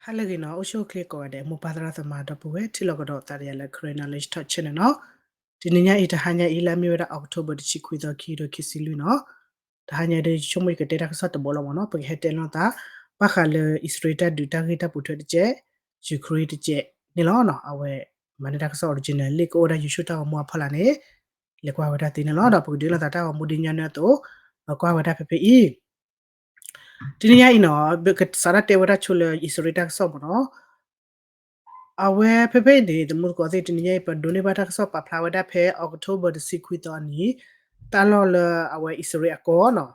ဟါလၢအဂ့ၤနီၤ, အိၣ်ဆူၣ်အိၣ်ချ့ကိးဂၤဒဲး မိၢ်ပၢ်သရၣ်သမါဒီပုၢ်ဝဲၢ် ထံၣ်လိာ်ကဒီးသးဒီးယၤလၢ Karen Knowledge Talk Channel နီၤ. တနံၤညါအံၤ တဟါညါအံၤ လၢအမ့ၢ်ဝဲဒၣ် October တဆံခွံသီ ခံကထိခံဆံလွံၢ်နီၤ. တဟါညါဒီး ယဆိကမိၣ်ယကတဲတၢ်ကစီၣ်တဘိလီၤမ့ၢ်နီၤ, ပကဟဲတဲလိာ်သး ဘၣ်ဃးလၢအံၣ်စရ့လးတၢ်ဒုးတၢ်ဂ့ၢ်တၢ်ပိာ်ထွဲတကဲး, Ukraine တကဲးန့ၣ်လီၤ. အဝဲမၤန့ၢ်တၢ်ကစီၣ် original လံာ်ကအိၣ်ဝဲဒၣ် YouTube တၢ်ဂီၤမူအဖီလာ်န့ၣ် လဲၤကွၢ်ဝဲဒၣ်သ့န့ၣ်လီၤ. ဒီးပကဒုးလိာ်သးတၢ်ဂီၤမူဒ်ညီနုၢ်အသိး ဒီးကွၢ်ဝဲဒၣ်ဖဲဖဲအံၤ တနံၤညါအံၤနီၤ, ကစးထီၣ်တဲဝဲဒၣ်ဆိလၢအံၣ်စရ့လးတၢ်ကစီၣ်မ့ၢ်နီၤ. အဝဲဖဲဖဲအံၤန့ၣ် တမူတကိးသ့ၣ် တနံၤညါအံၤ ပဒိးန့ၢ်ဘၣ်တၢ်ကစီၣ်ပာ်ဖျါဝဲဒၣ်ဖဲ October တဆံခွံသီအနံၤ တၢ်လီၢ်လၢအဝဲအံၣ်စရ့လးအကီၢ်နီၤ,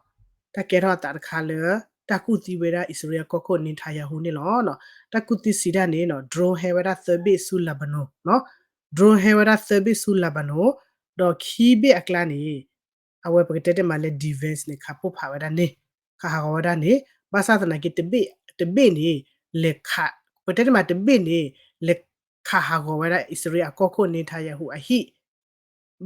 တၢ်ကဲထီၣ်အသးတခါလၢ တၢ်ကူၣ်သံဝဲဒၣ်အံၣ်စရ့လးအကီၢ်ခိၣ် Netanyahu န့ၣ်လီၤ. တၢ်ကူၣ်သံစံးဒၣ်န့ၣ်နီၤ drone ဟဲဝဲဒၣ်သၢဘ့ၣ်ဆူ Lebanon နီၤ, drone ဟဲဝဲဒၣ်သၢဘ့ၣ်ဆူ Lebanon ဒီးခံဘ့ၣ်အကျါန့ၣ် အဝဲပကတဲတ့ၢ်မးလၢ defense န့ၣ် ခးပိၢ်ဖးဝဲဒၣ်န့ၣ်, ခးဟးဂီၤဝဲဒၣ်န့ၣ်, ဘၣ်ဆၣ်သနာ်က့ တဘ့ၣ်န့ၣ် လဲၤခး, ပတဲတ့ၢ်မးတဘ့ၣ်န့ၣ် လဲၤခးဟးဂီၤဝဲဒၣ်အံၣ်စရ့လးအကီၢ်ခိၣ် Netanyahu အဟံၣ်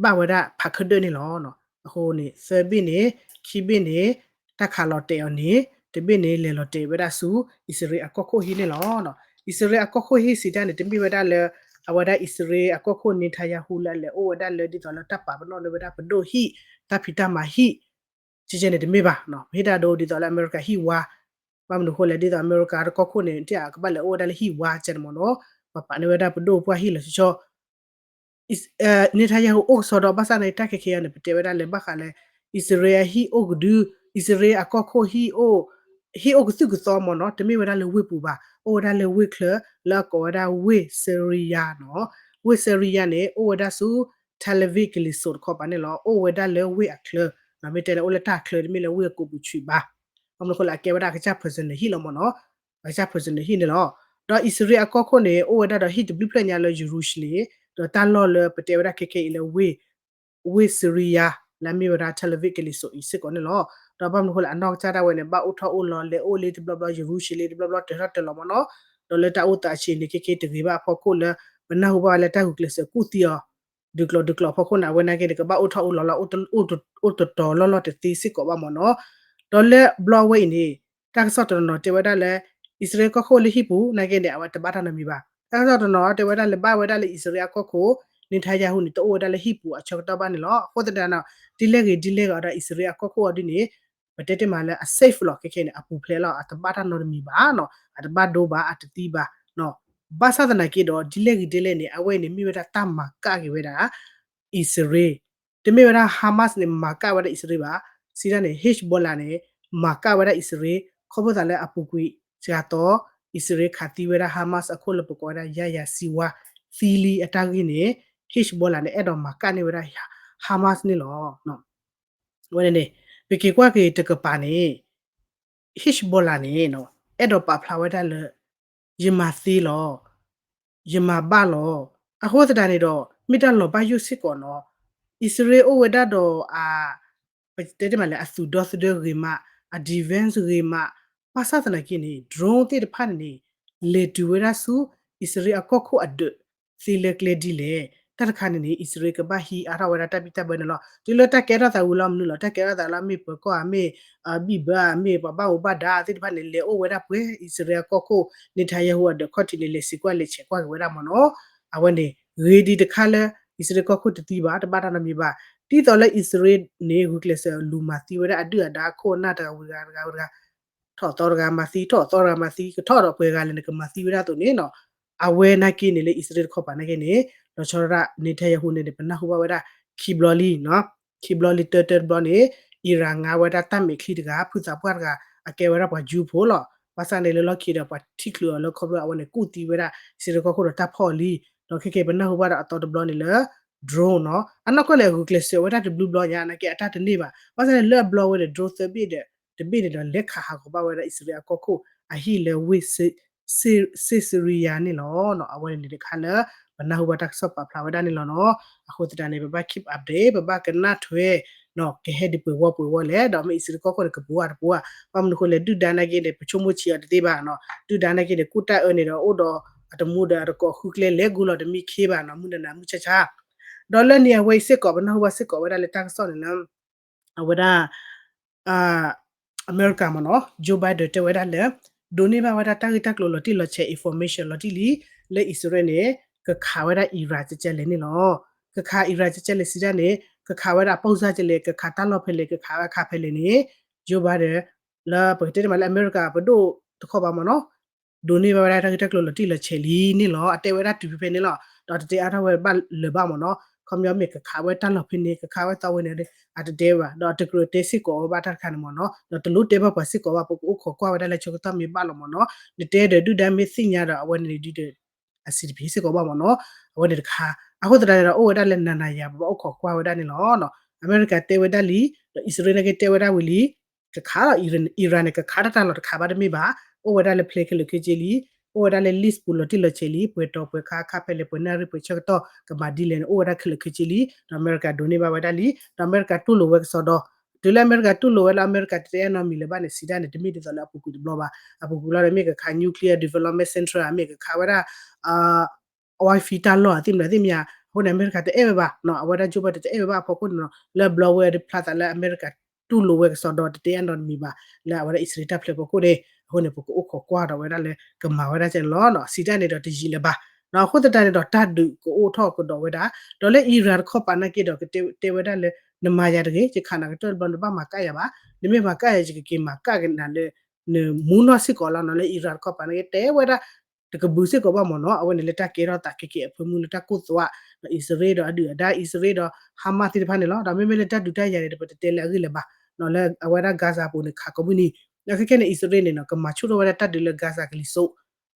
ဘၣ်ဝဲဒၣ်ဖးခၢဒၢၣ်န့ၣ်လီၤ. အဃိန့ၣ် သၢဘ့ၣ်န့ၣ် ခံဘ့ၣ်န့ၣ် တၢ်ခးလီၤတဲာ်အီၤန့ၣ် တဘ့ၣ်န့ၣ် လဲၤလီၤတဲာ်ဝဲဒၣ်ဆူ အံၣ်စရ့လးအကီၢ်ခိၣ်ဟံၣ်န့ၣ်လီၤ. အံၣ်စရ့လးအကီၢ်ခိၣ်ဟံၣ်စံးတၢ်န့ၣ် တမ့ၢ်ဝဲဒၣ်လၢ အဝဲဒၣ်အံၣ်စရ့လးအကီၢ်ခိၣ် Netanyahu လၢအလဲၤအိၣ်ဝဲဒၣ်လၢဒ်သိးလၢတၢ်ပာ်ပနီၣ်လၢဝဲဒၣ်ပဒိၣ်ဟံၣ် တၢ်ဖံးတၢ်မၤဟံၣ် ကဲကဲန့ၣ်တမ့ၢ်ဘၣ်, မ့ၢ်ဒၣ်ဒိဒ်သိးလၢအမဲရကၤဟံၣ်ဝါ, ဘၣ်မနုၤအဃိလဲၣ် ဒ်သိးအမဲရကၤတကီၢ်ခိၣ်န့ၣ် တကဘၣ်လဲၤအိၣ်ဝဲဒၣ်လၢဟံၣ်ဝါကဲန့ၣ်မ့ၢ်နီၤ, ပှၤပာ်န့ၢ်ဝဲဒၣ်ပဒိၣ်ပှၢ်ဟံၣ်လီၤဆီဆီ Netanyahu အိၣ်ကစီဒီး ဘၣ်ဆၣ်န့ၣ် တၢ်ခဲခဲအံၤန့ၣ် ပတဲဝဲဒၣ်လၢဘၣ်ဃးလၢ အံၣ်စရ့လးအဟံၣ်အိၣ်ကဒု, အံၣ်စရ့လးအကီၢ်ခိၣ်ဟံၣ်အိၣ်, ဟံၣ်အိၣ်ကသုၣ်ကသီမ့ၢ်နီၤ, တမ့ၢ်ဝဲဒၣ်လၢဝ့ၢ်ပူၤဘၣ်, အိၣ်ဝဲဒၣ်လၢဝ့ၢ်ချၢ လၢအကိးဝဲဒၣ်ဝ့ၢ်စရံယါနီၤ, ဝ့ၢ်စရံယါန့ၣ် အိၣ်ဝဲဒၣ်ဆူ Tel Aviv ကလံၤစိးတခီပၤန့ၣ်လီၤ, အိၣ်ဝဲဒၣ်လၢဝ့ၢ်အချၢ, မ့ၢ်တဲန့ၣ် အိၣ်လၢတၢ်ချၢ တမ့ၢ်လၢဝ့ၢ်အကိာ်ပူၤဆံးဘၣ်, ဘၣ်မနုၤအဃိလဲၣ် အကဲဝဲဒၣ်အကစၢ် personal ဟံၣ်လီၤမ့ၢ်နီၤ, အကစၢ် personal ဟံၣ်န့ၣ်လီၤ. ဒီးအံၣ်စရ့လးအကီၢ်ခိၣ်န့ၣ် အိၣ်ဝဲဒၣ်ဒီးဟံၣ်တဘျုးဖျၢၣ်ညါလၢယရူၤၡလ့ၣ်, ဒီးတၢ်လီၢ်လၢပတဲဝဲဒၣ်ခဲခဲအံၤလၢ ဝ့ၢ်စရံယါ လၢအမ့ၢ်ဝဲဒၣ် Tel Aviv ကလံၤစိးအံၤစ့ၢ်ကီးန့ၣ်လီၤ. ဒီးဘၣ်မနုၤအဃိလဲၣ် အနီၢ်ကစၢ်ဒၣ်ဝဲန့ၣ် ဘၣ်အိၣ်ထီၣ်အိၣ်လီၤ လဲၤအိၣ်လၢတဘျီဘျီ ယရူၤၡလ့ၣ် တဘျီဘျီတၢၤထီၣ်တၢၤလီၤမ့ၢ်နီၤ, ဒီးလၢတၢ်အိၣ်သးအဆံးန့ၣ် ခဲခဲတဂ့ၤဘၣ်အဖီခိၣ်လၢ ပနၢ်ဟူဘၣ်ဝဲလၢတၢ်ဂုာ်ကျဲးစၢးကူၣ်သံအီၤ ဒုးကျိးဒုးကျိးအဖီခိၣ်န့ၣ် အဝဲနာ်က့န့ၣ် ကဘၣ်အိၣ်ထီၣ်အိၣ်လီၤလီၤ အိၣ်တတီၤလီၢ်လီၢ်တသ့စ့ၢ်ကီးဘၣ်မ့ၢ်နီၤ. ဒီးလၢဘျီဝဲအံၤန့ၣ် တၢ်ကစီၣ်တနီၤနီၤတဲဝဲဒၣ်လၢ အံၣ်စရ့လးကီၢ်ခိၣ်လၢဟံၣ်ပူၤ နာ်က့န့ၣ် အဝဲတဘၣ်တၢ်နီတမံၤဘၣ်. တၢ်ကစီၣ်တနီၤတဲဝဲဒၣ်လၢဘၣ်ဝဲဒၣ်လၢအံၣ်စရ့လးအကီၢ်ခိၣ် Netanyahu န့ၣ် တအိၣ်ဝဲဒၣ်လၢဟံၣ်ပူၤအဆၢကတီၢ်ဘၣ်န့ၣ်လီၤ. အဃိသတးဒီး ဒ်လဲၣ်ဂ့ၤဒ်လဲၣ်ဂ့ၤဒီးအံၣ်စရ့လးအကီၢ်ခိၣ်အီၤဒ်န့ၣ် ပတဲတ့ၢ်မးလၢအ safe လီၤ ခဲခဲန့ၣ် အပူၤဖျဲးလီၤ အတဘၣ်တၢ်နီတမံၤဘၣ်နီၤ အတဘၣ်ဒိဘၣ် အတသံဘၣ်နီၤ. ဘၣ်ဆၣ်သနာ်က့ဒီး ဒ်လဲၣ်ဂ့ၤဒ်လဲၣ်န့ၣ် အဝဲအံၤန့ၣ်မ့ၢ်ဝဲဒၣ်တၢ်မၤကၣ်က့ၤဝဲဒၣ် အံၣ်စရ့လး, တမ့ၢ်ဝဲဒၣ် Hamas န့ၣ် မၤကၣ်ဝဲဒၣ်အံၣ်စရ့လးဘၣ်. စံးဒၣ်န့ၣ် Hezbollah န့ၣ် မၤကၣ်ဝဲဒၣ်အံၣ်စရ့လး ခီဖျိသးလၢအပူၤကွံာ်စှၤသီ အံၣ်စရ့လးခးသံဝဲဒၣ် Hamas အခိၣ်လၢပကိးဝဲဒၣ် Yahya Sinwar သံလံအတၢ်ဂ့ၢ်န့ၣ် Hezbollah န့ၣ် အဲၣ်ဒိးမၤကၣ်န့ၢ်ဝဲဒၣ် Hamas န့ၣ်လီၤ. ဝဲန့ၣ်န့ၣ် ပက့ၤကွၢ်က့ၤတကပၤန့ၣ် Hezbollah န့ၣ် အဲၣ်ဒိးပာ်ဖျါဝဲဒၣ်လၢ ယမၤသ့လီၤ, ယမၤဘၣ်လီၤ. အဃိသတးန့ၣ်ဒီး မ့ၢ်တၢ်လီၤဘၣ်ယိၣ်စ့ၢ်ကီးနီၤ. အံၣ်စရ့လးအိၣ်ဝဲဒၣ်ဒီးအ ပတဲတ့ၢ်မးလၢအသုးဒီသဒၢဂ့ၤမး, အ defense ဂ့ၤမး, ဘၣ်ဆၣ်သနာ်က့န့ၣ် drone သ့ၣ်တဖၣ်န့ၣ်န့ၣ် လဲၤတုၤဝဲဒၣ်ဆူ အံၣ်စရ့လးအကီၢ်ခိၣ်အဒၢး သ့လၢကျဲဒ်လဲၣ်. တၢ်တခါန့ၣ်န့ၣ် အံၣ်စရ့လးကဘၣ်ဟံးအါထီၣ်ဝဲဒၣ်တၢ်ဘံၣ်တၢ်ဘၢန့ၣ်လီၤ. တုၤလၢတၢ်ကဲထီၣ်သးဝံၤလီၤမနုၤလီၤ, တၢ်ကဲထီၣ်သးလၢအမ့ၢ်ပၢၤကီၢ်ဧါ, မ့ၢ်ဘံၣ်ဘၢဧါ, မ့ၢ်ပှၤဘၣ်မူဘၣ်ဒါသ့ၣ်တဖၣ်န့ၣ် လဲၤအိၣ်ဝဲဒၣ်ပှဲၤ အံၣ်စရ့လးအကီၢ်ခိၣ် Netanyahu အဒၢးခီၣ်ထံးန့ၣ် လဲၤစံးကွၢ်လဲၤဆဲးကွၢ်က့ၤဝဲဒၣ်မ့ၢ်နီၤ. အဝဲန့ၣ် ဂ့ၤဒံးတခါလၢ အံၣ်စရ့လးကီၢ်ခိၣ်တသံဘၣ်, တဘၣ်တၢ်နီတမံၤဘၣ်. ဒ်သိးလၢအံၣ်စရ့လးန့ၣ် ဂုာ်ကျဲးစၢးလူၤမၤသံဝဲဒၣ်အဒုၣ်အဒါခိၣ်အနၢ်တဂၤဝံၤတဂၤတဂၤဝံၤတဂၤ ထီၣ်သီတဂၤမၤသံ, ထီၣ်သီတဂၤမၤသံ, ကထီၣ်ဒီးပှဲၤဂၤလဲၣ်န့ၣ် ကမၤသံဝဲဒၣ်အသိးန့ၣ်နီၤ. အဝဲနာ်က့န့ၣ်လၢအံၣ်စရ့လးတခီပၤနာ်က့န့ၣ် လီၤဆီဒၣ်တၢ် Netanyahu န့ၣ်န့ၣ် ပနၢ်ဟူဘၣ်ဝဲဒၣ် ခံဘျီလံနီၤ. ခံဘျီလံ တၢတၢတဘျီန့ၣ် Iran ငါဝဲဒၣ်တၢ်မဲာ်ချံတဂၤ ဖုသးပှၢ်တဂၤ အကဲဝဲဒၣ်ပှၤယူဖိလီၤ. ဘၣ်ဆၣ်န့ၣ်လၢလီၢ်ခံဒီးပှၤထံၣ်ချုးအီၤလၢခီဖျိအဝဲန့ၣ် ကူၣ်သံဝဲဒၣ် အံၣ်စရ့လးကီၢ်ခိၣ်ဒီးတၢ်ဖီၣ်လံ. ဒီးခဲကဲပနၢ်ဟူဘၣ်ဒီးအသီတဘျီန့ၣ်လၢ drone နီၤ. အနီၢ်ကီၢ်န့ၣ် အဂုာ်ကျဲးစၢးဝဲဒၣ်တဘျုးဘျီညါ နာ်က့အတၢ်တန့ၢ်ဘၣ်. ဘၣ်ဆၣ်န့ၣ်လၢအဘျီဝဲန့ၣ် drone သၢဘ့ၣ်ဒီး တဘ့ၣ်န့ၣ်ဒီး လဲၤခးဟးဂီၤဘၣ်ဝဲဒၣ်အံၣ်စရ့လးအကီၢ်ခိၣ် အဟံၣ်လၢဝ့ၢ် Caesarea န့ၣ်လီၤ. အဝဲန့ၣ်တခါလၢ ပနၢ်ဟူဘၣ်တၢ်ကစီၣ်ပာ်ဖျါဝဲဒၣ်န့ၣ်လီၤနီၤ. အဃိသတးန့ၣ် ပဘၣ် keep update ပဘၣ်ကနၣ်ထွဲ ကဟဲဒံးပှဲၤဝီပှဲၤဝီလဲၣ် ဒီးမ့ၢ်အံၣ်စရ့လးကီၢ်ခိၣ်န့ၣ် ကပူၤဧါတပူၤဧါ. ဘၣ်မနုၤအဃိလဲၣ် ဒုၣ်ဒါနာ်က့န့ၣ် ပဆိကမိၣ်ဆံးအီၤတသ့ဘၣ်နီၤ. ဒုၣ်ဒါနာ်က့န့ၣ် ကူၣ်တၢ်အၢန့ၣ်ဒီး အိၣ်ဒီးအတမူဒီးအတကိးဃုကျဲလဲၤဂုာ်လီၤတမံၤခ့ဘၣ်နီၤ မုၢ်နၤနၤမုၢ်ဆါဆါ ဒီးလၢန့ၣ်အဝဲအံၤစ့ၢ်ကီး ပနၢ်ဟူဘၣ်စ့ၢ်ကီးဝဲဒၣ်လၢတၢ်ကစီၣ်န့ၣ်လၢ အဝဲဒၣ် အမဲရကၤမ့ၢ်နီၤ Joe Biden တဲဝဲဒၣ်လၢ ဒိးန့ၢ်ဘၣ်ဝဲဒၣ်တၢ်ဂ့ၢ်တၢ်ကျိၤလီၤတံၢ်လီၤဆဲး information လီၤတံၢ်လံ လၢအံၣ်စရ့လးန့ၣ် ကခးဝဲဒၣ် Iran ကကဲလဲၣ်န့ၣ်လီၤ. ကခး Iran ကကဲလဲၣ်စံးဒၣ်န့ၣ် ကခးဝဲဒၣ်အပီၢ်စၢ်ကလဲၣ် ကခးတၢ်လီၢ်ဖဲလဲၣ် ကခးဝဲအခးဖဲလဲၣ်န့ၣ် Joe Biden လၢပကတဲတမံၤလၢအမဲရကၤပဒိၣ်တခီပၤမ့ၢ်နီၤ ဒိးန့ၢ်ဘၣ်ဝဲဒၣ်တၢ်ဂ့ၢ်တၢ်ကျိၤလီၤတံၢ်လီၤဆဲးလံန့ၣ်လီၤ. အတဲဝဲဒၣ်တုၤဖဲဖဲန့ၣ်လီၤ. ဒီးတတဲအါထီၣ်ဝဲဘၣ်လၢၤဘၣ်မ့ၢ်နီၤ ခီပညီမ့ၢ်ကခးဝဲတၢ်လီၢ်ဖဲန့ၣ် ကခးဝဲသီဝဲန့ၣ် အတတဲဘၣ် ဒီးအတကြၢးတဲစ့ၢ်ကီးဝဲဘၣ်တၢ်တခါန့ၣ်မ့ၢ်နီၤ ဒီးတလိၣ်တဲဘၣ်ပှၤစ့ၢ်ကီးဘၣ် ပကအိၣ်ခိးကွၢ်ဝဲဒၣ်လၢဆၢကတီၢ်မ့ၢ်ဘၣ်လီၤမ့ၢ်နီၤ နတဲဒီးဒုၣ်ဒါမ့ၢ်သ့ၣ်ညါဒီးအဝဲန့ၣ်ဒ်ဒီး အဆင်တပြေစ့ၢ်ကီးဘၣ်မ့ၢ်နီၤ အဝဲန့ၣ်တခါ အဃိသတးန့ၣ်ဒီးအိၣ်ဝဲဒၣ်လၢနၤနၤယၤ ပဘၣ်အိၣ်ခိးကွၢ်ဝဲဒၣ်န့ၣ်လီၤ. အမဲရကၤတဲဝဲဒၣ်လံ ဒီးအံၣ်စရ့လးန့ၣ်က့တဲဝဲဒၣ်ဝံၤလံ ကခးလီၤ Iran န့ၣ် ကခးတၢ်တၢ်လီၢ်တခးဘၣ်တမ့ၢ်ဘၣ် အိၣ်ဝဲဒၣ်လၢ plan ခဲလၢာ်ခဲဆ့လံ အိၣ်ဝဲဒၣ်လၢ list ပူၤလီၤတံၢ်လီၤဆဲးလံ ပှဲၤတီၤပှဲၤခါခါဖဲလဲၣ် ပှဲၤနၣ်ရံၣ် ပှဲၤဆၢကတီၢ် ကမၤဒ်လဲၣ်န့ၣ် အိၣ်ဝဲဒၣ်ခဲလၢာ်ခဲဆ့လံ ဒီးအမဲရကၤဒိးန့ၢ်ဘၣ်ဝဲဒၣ်လံ ဒီးအမဲရကၤတူၢ်လိာ်ဝဲကစီဒီ တုၤလၢအမဲရကၤတူၢ်လိာ်ဝဲလၢအမဲရကၤတတဲအနီတမံၤလၢၤဘၣ်န့ၣ် စံးဒၣ်န့ၣ် တမ့ၢ်ဒ်သိးလၢအပူၤကွံာ်တဘျီဘၣ် အပူၤကွံာ်လီၤဒီးမ့ၢ်ကခး nuclear development center မ့ၢ်ကခးဝဲဒၣ် oil field တၢ်လီၢ်သ့ၣ်မနုၤသ့ၣ်မနုၤ အဃိန့ၣ် အမဲရကၤတအဲၣ်ဝဲဘၣ် အဝဲဒၣ် Joe Biden တအဲၣ်ဝဲဘၣ်အဖီခိၣ်န့ၣ်နီၤ လၢဘျီဝဲဒၣ်ဖျါသးလၢအမဲရကၤတူၢ်လိာ်ဝဲကစီဒီ တတဲအနီတမံၤဘၣ် လၢအဝဲဒၣ်အံၣ်စရ့လးတၢ်ဖျၢၣ်ဖီခိၣ်န့ၣ် အဃိန့ၣ် ပကအိၣ်ခိးကွၢ်ဒီးဝဲဒၣ်လၢကမၤဝဲဒၣ်ကဲန့ၣ်လီၤ စံးဒၣ်န့ၣ်ဒီးတယံာ်လၢၤဘၣ် အဃိသတးန့ၣ်ဒီး တၢ်ဒုးကအိၣ်ထီၣ်ကဒီးဝဲဒၣ် ဒီးလၢ Iran တခီပၤနာ်က့ဒီး ကတဲဝဲဒၣ်လၢ နမၤယၤတဂ့ၤ ယခးနၤကတၢၢ်တဘျီ နဘၣ်မၤကၣ်ယၤဘၣ် နမ့ၢ်မၤကၣ်ယၤ ယကက့ၤမၤကၣ်ကနၤလၢ နမူနီၢ်စ့ၢ်ကီးလီၤနီၤ လၢ Iran တခီပၤနာ်က့ တဲဝဲဒၣ် တကဘုးစ့ၢ်ကီးဘၣ်မ့ၢ်နီၤ အဝဲန့ၣ်လၢတၢ်ကဲထီၣ်သးခဲကဲအဖၢမုၢ်လၢတၢ်ကိၢ်သွး ဒီးအံၣ်စရ့လးဒီးအဒုၣ်အဒါ အံၣ်စရ့လးဒီး Hamas သ့ၣ်တဖၣ်န့ၣ်လီၤ ဒီးမ့မ့ၢ်လၢတၢ်ဒုးတၢ်ယၤန့ၣ် ပတတဲလၢအဂ့ၢ်လၢၤဘၣ် လၢအဝဲဒၣ် Gaza ပူၤန့ၣ် ခးကိးမုၢ်နံၤ ဒီးခဲခဲန့ၣ် အံၣ်စရ့လးန့ၣ်နီၤ ကမၤဆူၣ်ထီၣ်ဝဲဒၣ်တၢ်ဒုးလၢ Gaza ကလံၤစိး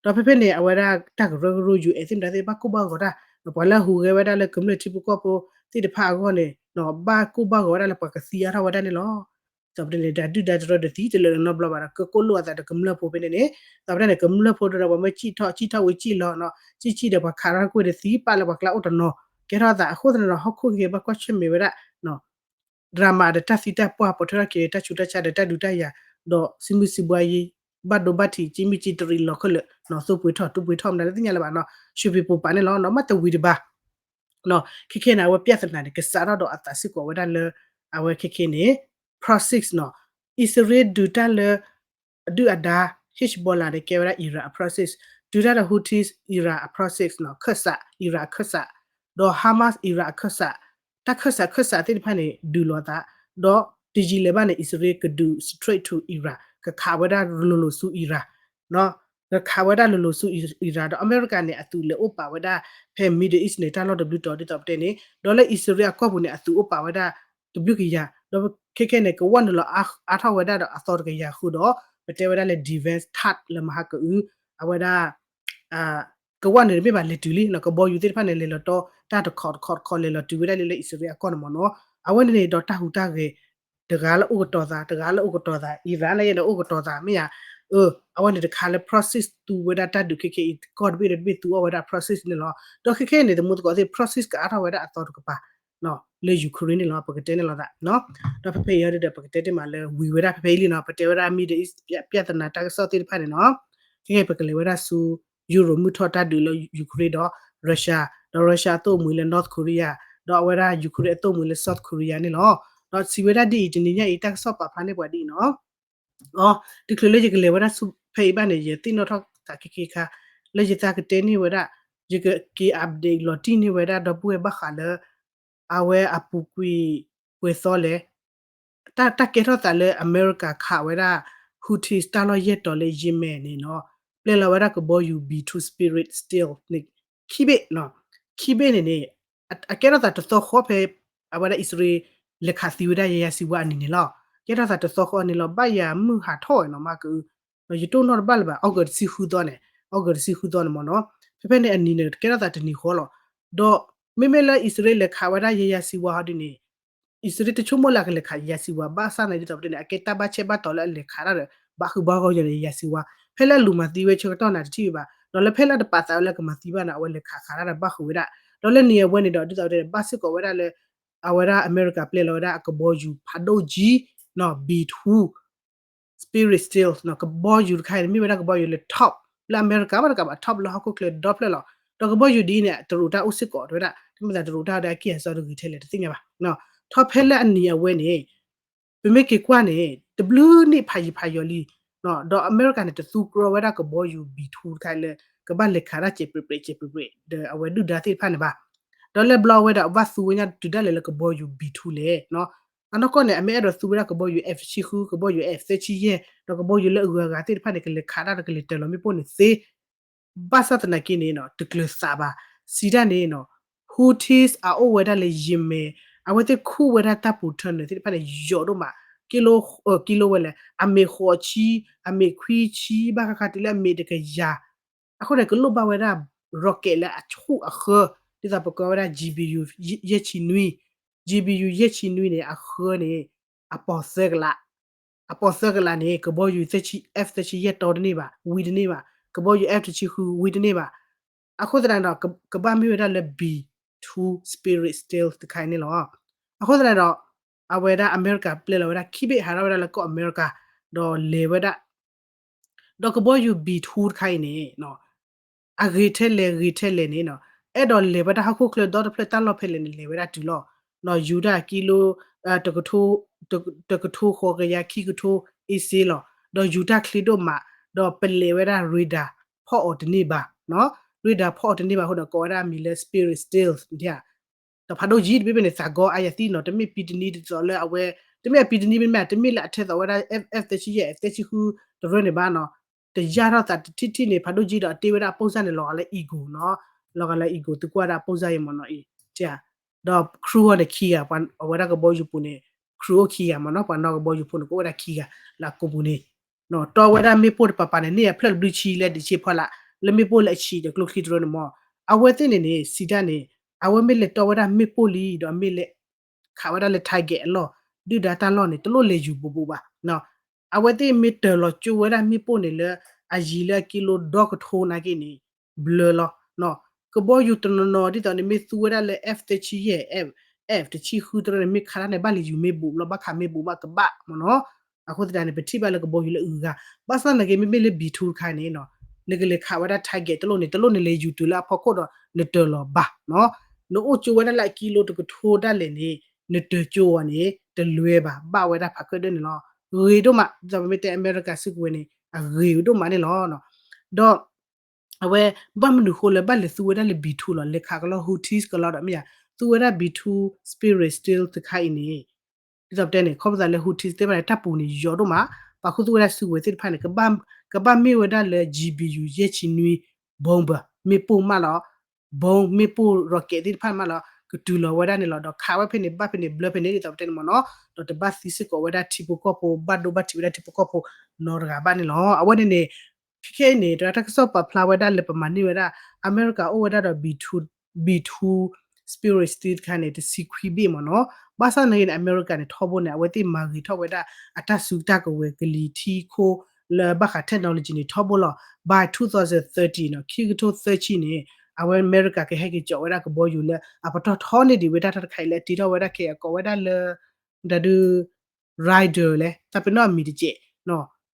ဒီးဖဲဖဲန့ၣ် အဝဲဒၣ်တၢ်ကရၢကရိ ယူၤအဲၣ် သ့ၣ်မတၤသ့ၣ် ဘၣ်ကိၢ်ဘၣ်ဂီၤတၢ် ပှၤလၢအဟူးဂဲၤဝဲဒၣ်လၢကမျၢၢ်ထံဖိကီၢ်ဖိသ့ၣ်တဖၣ်အဂီၢ်န့ၣ် ဘၣ်ကိၢ်ဘၣ်ဂီၤဝဲဒၣ်လၢပှၤကသံအါထီၣ်ဝဲဒၣ်န့ၣ်လီၤ. ဒီးပတဲန့ၣ် တၢ်ဒုၣ်ဒါတရၢတသံတလၢာ်နီတဘျီဘၣ်ဒီး ကကိၢ်လိာ်အသးဒီးကမျၢၢ်ဖိဖဲန့ၣ်န့ၣ် ဒီးပတဲန့ၣ် ကမျၢၢ်ဖိဒီးပှၤမၢစံၣ်ထီၣ် စံၣ်ထီၣ်ဝံၤစံၣ်လီၤ စံၣ်စံၣ်ဒီးပှၤခးထီၣ်ကွံာ်ဒီးသံပာ်လၢပှၤကျါအိၣ်တနီၤ ကဲထီၣ်သးအဃိသတးန့ၣ်ဒီး ဟီၣ်ခိၣ်က့ၤဘၣ်ကွၢ်ဆၢၣ်မဲာ်ဝဲဒၣ် drama ဒီးတၢ်သံတၢ်ပှၢ် ပိာ်ထွဲထီၣ်က့ၤတၢ်ဆူးတၢ်ဆါဒီးတၢ်ဒုးတၢ်ယၤ ဒီးစံမုၢ်စံဘှါယံၤ ဘၣ်ဒိဘၣ်ထံး ကံမံၣ်ကံတရံးလီၤခဲလၢာ် သူၣ်ပှ့ၤထီၣ်တူၢ်ပှ့ၤထီၣ်မနုၤလၢသ့ၣ်ညါလၢၤဘၣ်နီၤ ရွှေဖီပုံ ပာ်န့ၣ်လီၤ မ့ၢ်တဝံၤတဘၣ် ခဲခဲန့ၣ် အဝဲ ပြဿနာ န့ၣ် ကစးထီၣ်ဒီးအသးစ့ၢ်ကီးဝဲဒၣ်လၢ အဝဲခဲခဲန့ၣ် proxies နီၤ အံၣ်စရ့လးဒုးတၢ်လၢ အဒုၣ်အဒါ Hezbollah န့ၣ် ကဲဝဲဒၣ် Iran အ proxies ဒုးတၢ်ဒီး Houthis Iran အ proxies နီၤ ခၢၣ်စး Iran အခၢၣ်စး ဒီး Hamas Iran အခၢၣ်စး တၢ်ခၢၣ်စးခၢၣ်စးသ့ၣ်တဖၣ်န့ၣ် ဒုးလိာ်သး ဒီးတယံာ်လၢၤဘၣ်န့ၣ် အံၣ်စရ့လးကဒုး straight to Iran ကခးဝဲဒၣ်လိၤလိၤဆူ Iran ကခးဝဲဒၣ်လိၤလိၤဆူ Iran ဒီးအမဲရကၤန့ၣ် အသုးလဲၤအိၣ်ပာ်ဝဲဒၣ် ဖဲ Middle East န့ၣ် တၢ်လီၢ်တဘျုးတီၤဒ်သိးပတဲန့ၣ် ဒီးလၢအံၣ်စရ့လးအကီၢ်ပူၤန့ၣ် အသုးအိၣ်ပာ်ဝဲဒၣ် တဘျုးကယၤ ဒီးခဲခဲန့ၣ် ကဝီၢ်နုာ်လီၤအါထီၣ်ဝဲဒၣ်ဒီးအသီတကယၤဃုာ်ဒီး ပတဲဝဲဒၣ်လၢ defense THAAD လၢမဟါကအု အဝဲဒၣ် ကဝီၢ်န့ၣ်တမ့ၢ်ဘၣ်လဲၤတုၤလံနီၤ ကဘီယူၤသ့ၣ်တဖၣ်န့ၣ် လဲၤလီၤတီတၢ်တခီတခီတခီလဲၤလီၤတုၤဝဲဒၣ်လၢလၢအံၣ်စရ့လးအကီၢ်န့ၣ်မ့ၢ်နီၤ အဝဲန့ၣ်န့ၣ်ဒီးတၢ်ဟူးတၢ်ဂဲၤ တဂၤလၢအိၣ်ကတီၤသး တဂၤလၢအိၣ်ကတီၤသး Iran န့ၣ်ဒီးအိၣ်ကတီၤသးမ့ၢ်ဧါ အဝဲန့ၣ်တခါလၢ proxies သူဝဲဒၣ်တၢ်ဒုးခဲခဲအံၤ ကီၢ်တဘ့ၣ်ဒီးတဘ့ၣ်သူအီၣ်ဝဲဒၣ် proxies န့ၣ်လီၤ ဒီးခဲခဲန့ၣ် သမူသကိးသ့ၣ် proxies ကအါထီၣ်ဝဲဒၣ်အသီတကပၤ လၢ Ukraine န့ၣ်လီၤ ပကတဲန့ၣ်လီၤသး ဒီးဖဲဖဲအံၤဒီး ပကတဲတ့ၢ်မးလၢဝံၤဝဲဒၣ်ဖဲဖဲအံၤလံနီၤ ပတဲဝဲဒၣ် Middle East ပြဿနာတၢ်ကစီၣ်သ့ၣ်တဖၣ်န့ၣ်နီၤ ခဲခဲပကလဲၤဝဲဒၣ်ဆူ Europe မုၢ်ထီၣ်တၢ်ဒုးလၢ Ukraine ဒီး Russia ဒီး Russia အသိၣ်မှံၤလၢ North Korea ဒီးအဝဲဒၣ် Ukraine အသိၣ်မှံၤလၢ South Korea န့ၣ်လီၤ ဒီးစံးဝဲဒၣ်ဒ်အံၤ တနံၤညါအံၤ တၢ်ကစီၣ်ပာ်ဖျါန့ၢ်ပှၤဒ်အံၤနီၤ အ တချုးလၢယကလဲၤဝဲဒၣ်ဆူဖဲအံၤဘၣ်န့ၣ် ယသ့ၣ်နီၣ်ထီၣ်သးခဲက့ၤခါ လၢယသးကတဲန့ၢ်ဝဲဒၣ် ယကက့ၤ update လီၤတံၢ်န့ၢ်ဝဲဒၣ်ဒီပုၢ်ဝဲၢ်ဘၣ်ဃးလၢ အဝဲအပူၤကွံာ်ပှဲၤသီလဲၣ် တၢ်တၢ်ကဲထီၣ်သးလၢအမဲရကၤခးဝဲဒၣ် Houthis တၢ်လီၢ်ယဲၢ်တီၤလၢ Yemen န့ၣ်နီၤ ပျဲလီၤဝဲဒၣ်ကဘီယူၤ B two Spirit Steel န့ၣ် ခံဘ့ၣ် ခံဘ့ၣ်န့ၣ်န့ၣ် အကဲထီၣ်သးတသီဃီဖဲ အဝဲဒၣ်အံၣ်စရ့လး လဲၤခးသံဝဲဒၣ်ယဲယၤစံးဝါအနံၤန့ၣ်လီၤ ကဲထီၣ်သးတသီဃီန့ၣ်လီၤ ဘၣ်ယၤမုၢ်ဟးထီၣ်ဝဲနီၤ မၤက ယတိၢ်နီၣ်တဘၣ်လၢၤဘၣ် August တဆံဃုသီန့ၣ် August တဆံဃုသီန့ၣ်မ့ၢ်နီၤ ဖဲဖဲန့ၣ်အနံၤန့ၣ် ကဲထီၣ်သးတနံၤဃီလီၤ ဒီးမ့မ့ၢ်လၢအံၣ်စရ့လးလဲၤခးဝဲဒၣ်ယဲယၤစံးဝါဟီဒ်န့ၣ် အံၣ်စရ့လးတဆိကမိၣ်လၢအကလဲၤခးယဲယၤစံးဝါ ဘၣ်ဆၣ်သနာ်က့ဒ်သိးပတဲန့ၣ် အကဲတၢ်ဘၣ်ဆဲးဘၣ်တီၤလၢအလဲၤခးတၢ်ဒီး ဘၣ်ဃုာ်ဘၣ်ဂီၢ်ယၤန့ၣ်ယဲယၤစံးဝါ ဖဲလၢအလူၤမၤသံဝဲဆၢကတီၢ်န့ၣ်တထံၣ်ဘၣ် ဒီးလၢဖဲလၢတပာ်သးဝဲလၢကမၤသံဘၣ်န့ၣ် အဝဲလဲၤခးခးတၢ်ဒီးဘၣ်ဃုာ်ဝဲဒၣ် ဒီးလၢနံၤအဝဲန့ၣ်ဒီး ဒ်သိးပတဲန့ၣ် ဘၣ်စ့ၢ်ကီးဝဲဒၣ်လၢ အဝဲဒၣ်အမဲရကၤပျဲလီၤဝဲဒၣ်အကဘီယူၤဖးဒိၣ်ကံ B two Spirit Steel ကဘီယူၤတခါအံၤန့ၣ် မ့ၢ်ဝဲဒၣ်ကဘီယူၤလၢ top လၢအမဲရကၤမ့တကးဘၣ် top လၢဟီၣ်ခိၣ်ချၢဒီဖျၢၣ်လီၤ. ဒီးကဘီယူၤဒ်အံၤန့ၣ် တရူးတၢ်အိၣ်စ့ၢ်ကီးတဲဝဲဒၣ် တမ့ၢ်သးတရူးတၢ်ဒီးအကံၢ်အစီတဂ့ၤထဲလဲၣ် တသ့ၣ်ညါဘၣ်. ထီၣ်ဖဲလၢအနံၤအဝဲန့ၣ် ပမ့ၢ်က့ၤကွၢ်န့ၣ် တဘျုးနံၣ်ဖးယံၤဖးယီၤလံ ဒီးအမဲရကၤန့ၣ် တသူကြီဝဲဒၣ်ကဘီယူၤ B two တခါအံၤလၢ ကဘၣ်လဲၤခးတၢ်စဲးပြဲးပြဲးစဲးပြဲးပြဲး ဒီးအဝဲဒုၣ်ဒါသ့ၣ်တဖၣ်န့ၣ်ဘၣ်. ဒီးလၢဘျီအဝဲဒၣ်ဘၣ်သူဝဲညါတုၤဒၣ်လဲာ်လၢကဘီယူၤ B two လဲၣ်. အနီၢ်ကီၢ်န့ၣ် အမ့ၢ်အဲၣ်ဒိးသူဝဲဒၣ်ကဘီယူၤ F တဆံဃု, ကဘီယူၤ F သၢဆံယဲၢ်, ဒီးကဘီယူၤလၢအဂုၤအဂၤသ့ၣ်တဖၣ်န့ၣ် ကလဲၤခးတၢ်ဒီးကလဲၤတၢၤလီၤမ့ၣ်ပိၢ်န့ၣ်သ့ ဘၣ်ဆၣ်သနာ်က့န့ၣ် တကျၢၤသးဘၣ်. စံးတၢ်န့ၣ် Houthis အအိၣ်ဝဲဒၣ်လၢ Yemen, အဝဲသ့ၣ်ခူၣ်ဝဲဒၣ်တၢ်ပူၤထၢနၢၤသ့ၣ်တဖၣ်န့ၣ် ယိာ်ဒိၣ်မး, ကံလိ, ကံလိဝဲလဲၣ်, အမ့ၢ်ဃိးဆံ, အမ့ၢ်ခွံဆံ, ဘၣ်ဃးဃးတုၤလၢအမ့ၢ်တကယၤ, အဃိန့ၣ် ကလိၣ်ဘၣ်ဝဲဒၣ် rocket လၢအဆူၣ်အဃၢ, ဒ်သိးပကိးဝဲဒၣ် GBU ယဲၢ်ဆံနွံ, GBU ယဲၢ်ဆံနွံန့ၣ် အဃၢန့ၣ် အပီၤသၢကလး အပီၤသၢကလးန့ၣ် ကဘီယူၤ F သၢဆံယဲၢ်တီတန့ၢ်ဘၣ်, ဝံတန့ၢ်ဘၣ်, ကဘီယူၤ F တဆံဃု ဝံတန့ၢ်ဘၣ်. အဃိသတးဒီး ကဘၣ်မ့ၢ်ဝဲဒၣ်လၢ B two Spirit Stealth တခါအံၤန့ၣ်လီၤ. အဃိသတးဒီး အဝဲဒၣ်အမဲရကၤပျဲလီၤဝဲဒၣ်ခံဘ့ၣ် ဟးထီၣ်ဝဲဒၣ်လၢကီၢ်အမဲရကၤ, ဒီးလဲၤဝဲဒၣ် ဒီးကဘီယူၤ B two တခါအံၤန့ၣ် အဂ့ၤထဲလဲၣ်ဂ့ၤထဲလဲၣ်န့ၣ် အဲၣ်ဒိးလဲၤဝဲဒၣ်ဟီၣ်ခိၣ်ချၢဒီတဖျၢၣ်တၢ်လီၢ်ဖဲလဲၣ်န့ၣ် လဲၤဝဲဒၣ်တုၤလီၤ. ယူၤတၢ်ကံလိ တကထိ တကထိဃိးကယၤခံကထိ အ့စ့လီၤ. ဒီးယူၤတၢ်ချ့ဒိၣ်မး, ဒီးပလဲၤဝဲဒၣ် radar ဖီၣ်အီၤတန့ၢ်ဘၣ်, radar ဖီၣ်အီၤတန့ၢ်ဘၣ်အဃိဒီး ကိးဝဲဒၣ်မံၤလၢ Spirit Stealth န့ၣ် ဒီးဖးဒိၣ်ယံၤတဘ့ၣ်ဘ့ၣ်န့ၣ် သးဂီၤအါယၤသံနီၤ, တမ့ၢ်ပံတနံၤဒ်သိးလၢအဝဲ, တမ့ၢ်အပံတနံၤမ့ၢ်မ့ၢ် တမ့ၢ်လၢအထဲသိးဝဲဒၣ် F သၢဆံယဲၢ် F သၢဆံဃု တရၢန့ၣ်ဘၣ်နီၤ, တယၢ်ထီၣ်သးတထံၣ်ထံၣ်န့ၣ် ဖးဒိၣ်ယံၤဒီးအတ့ဝဲဒၣ်အပိၢ်စၢ်န့ၣ် လီၤဂာ်လၢ eagle နီၤ, လီၤဂာ်လၢ eagle သုကွၢ်ဒၣ်အပိၢ်စၢ်အံၤမ့ၢ်နီၤအံၤ, ဒီး crew အီၤန့ၣ်ခံဂၤ, အဝဲဒၣ်ကဘီယူၤပူၤန့ၣ် crew အိၣ်ခံဂၤမ့ၢ်နီၤ, ပှၤနီၣ်ကဘီယူၤဖိန့ၣ် ကအိၣ်ဝဲဒၣ်ခံဂၤ လၢအကိာ်ပူၤန့ၣ် တီဝဲဒၣ်မ့ၣ်ပိၢ်တပၤပၤန့ၣ် န့ၢ်အဖျၢၣ်တဘျုးဆံလၢဒံးဆ့ဖီလာ်, လၢမ့ၣ်ပိၢ်လၢအဆံးဒီးကျိချံတရၢန့ၣ်မ့ၢ်, အဝဲသ့ၣ်န့ၣ်န့ၣ် စံးတၢ်န့ၣ် အဝဲမ့ၢ်လဲၤတီဝဲဒၣ်မ့ၣ်ပိၢ်လံဒီးမ့ၢ်လဲၤခးဝဲဒၣ်လၢ target အလီၢ်, ဒုၣ်ဒါတၢ်လီၢ်န့ၣ် တလိၣ်လဲၤယူၤဘူးဘူးဘၣ်. အဝဲသ့ၣ်မ့ၢ်တၢၤလီၤကၠိဝဲဒၣ်မ့ၣ်ပိၢ်န့ၣ်လၢ အယံၤလၢအကံလိဒီကထိနာ်က့န့ၣ် ဘျၢလီၤ. ကဘီယူၤတနီၤနီၤဒ်သိးန့ၣ် မ့ၢ်သူဝဲဒၣ်လၢ F သၢဆံယဲၢ် F တဆံဃုတရၢန့ၣ် မ့ၢ်ခးတၢ်န့ၣ် ဘၣ်လဲၤယူၤမ့ၢ်ဘူးလီၤ, ဘၣ်ခးမ့ၢ်ဘူးဘၣ်ကဘၣ်မ့ၢ်နီၤ. အဃိသတးန့ၣ် ပထံၣ်ဘၣ်လၢကဘီယူၤလၢအဂၤ, ဘၣ်ဆၣ်သနာ်က့ မ့မ့ၢ်လၢ B two တခါန့ၣ် နကလဲၤခးဝဲဒၣ် target တလိၣ်န့ၣ် တလိၣ်နလဲၤယူၤတုၤလၢအဖီခိၣ်ဒီး နတၢၤလီၤဘၣ်နီၤ. နအိၣ်ကၠိဝဲဒၣ်လၢအကံလိတကထိဒၣ်လဲာ်န့ၣ် နတၢၤကၠိအီၤန့ၣ် တလွဲဘၣ်, ဘၣ်ဝဲဒၣ်ဖးခၢၣ်ဒၢန့ၣ်လီၤ. ဂ့ၤဒိၣ်မး, ဒ်သိးပမ့ၢ်တဲအမဲရကၤစုကဝဲၤန့ၣ် အဂ့ၤဒိၣ်မးန့ၣ်လီၤ. ဒီး အဝဲ ဘၣ်မနုၤဃိလၢဘၣ်လဲၤသူဝဲဒၣ်လၢ B two လီၤ, လဲၤခးကလီ Houthis ကလီဒီးမ့ၢ်ယါ, သူဝဲဒၣ် B two Spirit Stealth တခါအံၤန့ၣ် ဒ်သိးပတဲန့ၣ် ခီဖျိသးလၢ Houthis သ့ၣ်တဖၣ်န့ၣ် တၢ်ပူၤန့ၣ်ယိာ်ဒိၣ်မး, ပာ်ခူသူၣ်ဝဲဒၣ်စုကဝဲၤသ့ၣ်တဖၣ်န့ၣ် ကဘၣ်မ့ၢ်ဝဲဒၣ်လၢ GBU ယဲၢ်ဆံနွံ bomber မ့ၣ်ပိၢ်မးလီၤ, bomb မ့ၣ်ပိၢ် rocket သ့ၣ်တဖၣ်မးလီၤ, ကတုၤလီၤဝဲဒၣ်န့ၣ်လီၤ. ဒီးခးဝဲဖဲန့ၣ် ဘၣ်ဖဲန့ၣ် ဘျၢဖဲန့ၣ် ဒ်သိးပတဲန့ၣ်မ့ၢ်နီၤ, ဒီးတဘၣ်သံစ့ၢ်ကီးဝဲဒၣ်ထံဖိကီၢ်ဖိ, ဘၣ်ဒိဘၣ်ထံးဝဲဒၣ်ထံဖိကီၢ်ဖိနီတဂၤဘၣ်န့ၣ်လီၤ. အဝဲန့ၣ်န့ၣ် ခဲခဲအံၤန့ၣ် တၢ်ကစီၣ်ပာ်ဖျါဝဲဒၣ်လၢပမၤန့ၢ်ဝဲဒၣ် အမဲရကၤအိၣ်ဝဲဒၣ်ဒီး B two, B two Spirit Stealth တခါန့ၣ် တဆံခွံဘ့ၣ်မ့ၢ်နီၤ. ဘၣ်ဆၣ်သနာ်က့န့ၣ် အမဲရကၤန့ၣ် ထီဘိန့ၣ် အဝဲသ့ၣ်မၤဂ့ၤထီၣ်ဝဲဒၣ်အတၢ်စုတၢ်ကဝဲၤကလံၤထံခိၣ်လၢဘၣ်ဃး technology န့ၣ် ထီဘိလီၤ. By two thousand thirty နီၤ, ခံကထိသၢဆံန့ၣ် အဝဲအမဲရကၤကဟဲက့ၤကၠီးဝဲဒၣ်ကဘီယူၤလၢအပတီၢ်ထီန့ၢ်ဒံးဝဲဒၣ်တၢ်တခါအံၤလၢအတ့ထီၣ်ဝဲဒၣ်ခဲအံၤ အကိးဝဲဒၣ်လၢ ဒဒု Raider လဲၣ်, တၢ်ပနီၣ်အမံၤတကဲး,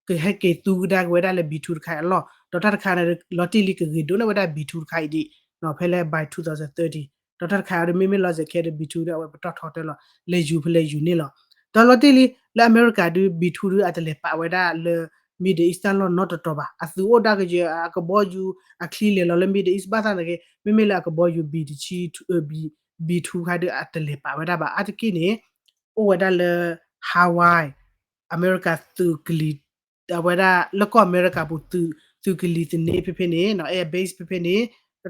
ကဟဲက့ၤသူကဒါက့ၤဝဲဒၣ်လၢ B two တခါအံၤအလီၢ်, ဒီးတၢ်တခါန့ၣ် လီၤတံၢ်လံကဂ့ၤဒိၣ်န့ၢ်ဝဲဒၣ် B two တခါအံၤဒံး, ဖဲလၢ by two thousand thirty, ဒီးတၢ်တခါအံၤဒီး မ့မ့ၢ်လီၤစဲးခဲဒီး B two ဒီးအဝဲပတီၢ်ထီတၢ်လီၤ, လဲၤယူၤဖဲလဲၤယူၤန့ၣ်လီၤ. ဒီးလီၤတံၢ်လံ လၢအမဲရကၤဒု B two ဒုအတလဲၤပာ်ဝဲဒၣ်လၢ Middle East တၢ်လီၢ်နီတတီၤဘၣ်, အသုးအိၣ်ဒၣ်ကယဲၢ်အကဘီယူၤအချံလဲၤလီၤလၢ Middle East ဘၣ်ဆၣ်သနာ်က့ မ့မ့ၢ်လၢအကဘီယူၤ B တဆံ B two ခါဒုအတလဲၤပာ်ဝဲဒၣ်ဘၣ်. အါတက့ၢ်န့ၣ် အိၣ်ဝဲဒၣ်လၢ Hawaii အမဲရကၤသုးကလံၤ, အဝဲဒၣ်လၢကီၢ်အမဲရကၤပူၤ သုးကလံၤသန့ဖဲဖဲန့ၣ် air base ဖဲဖဲန့ၣ်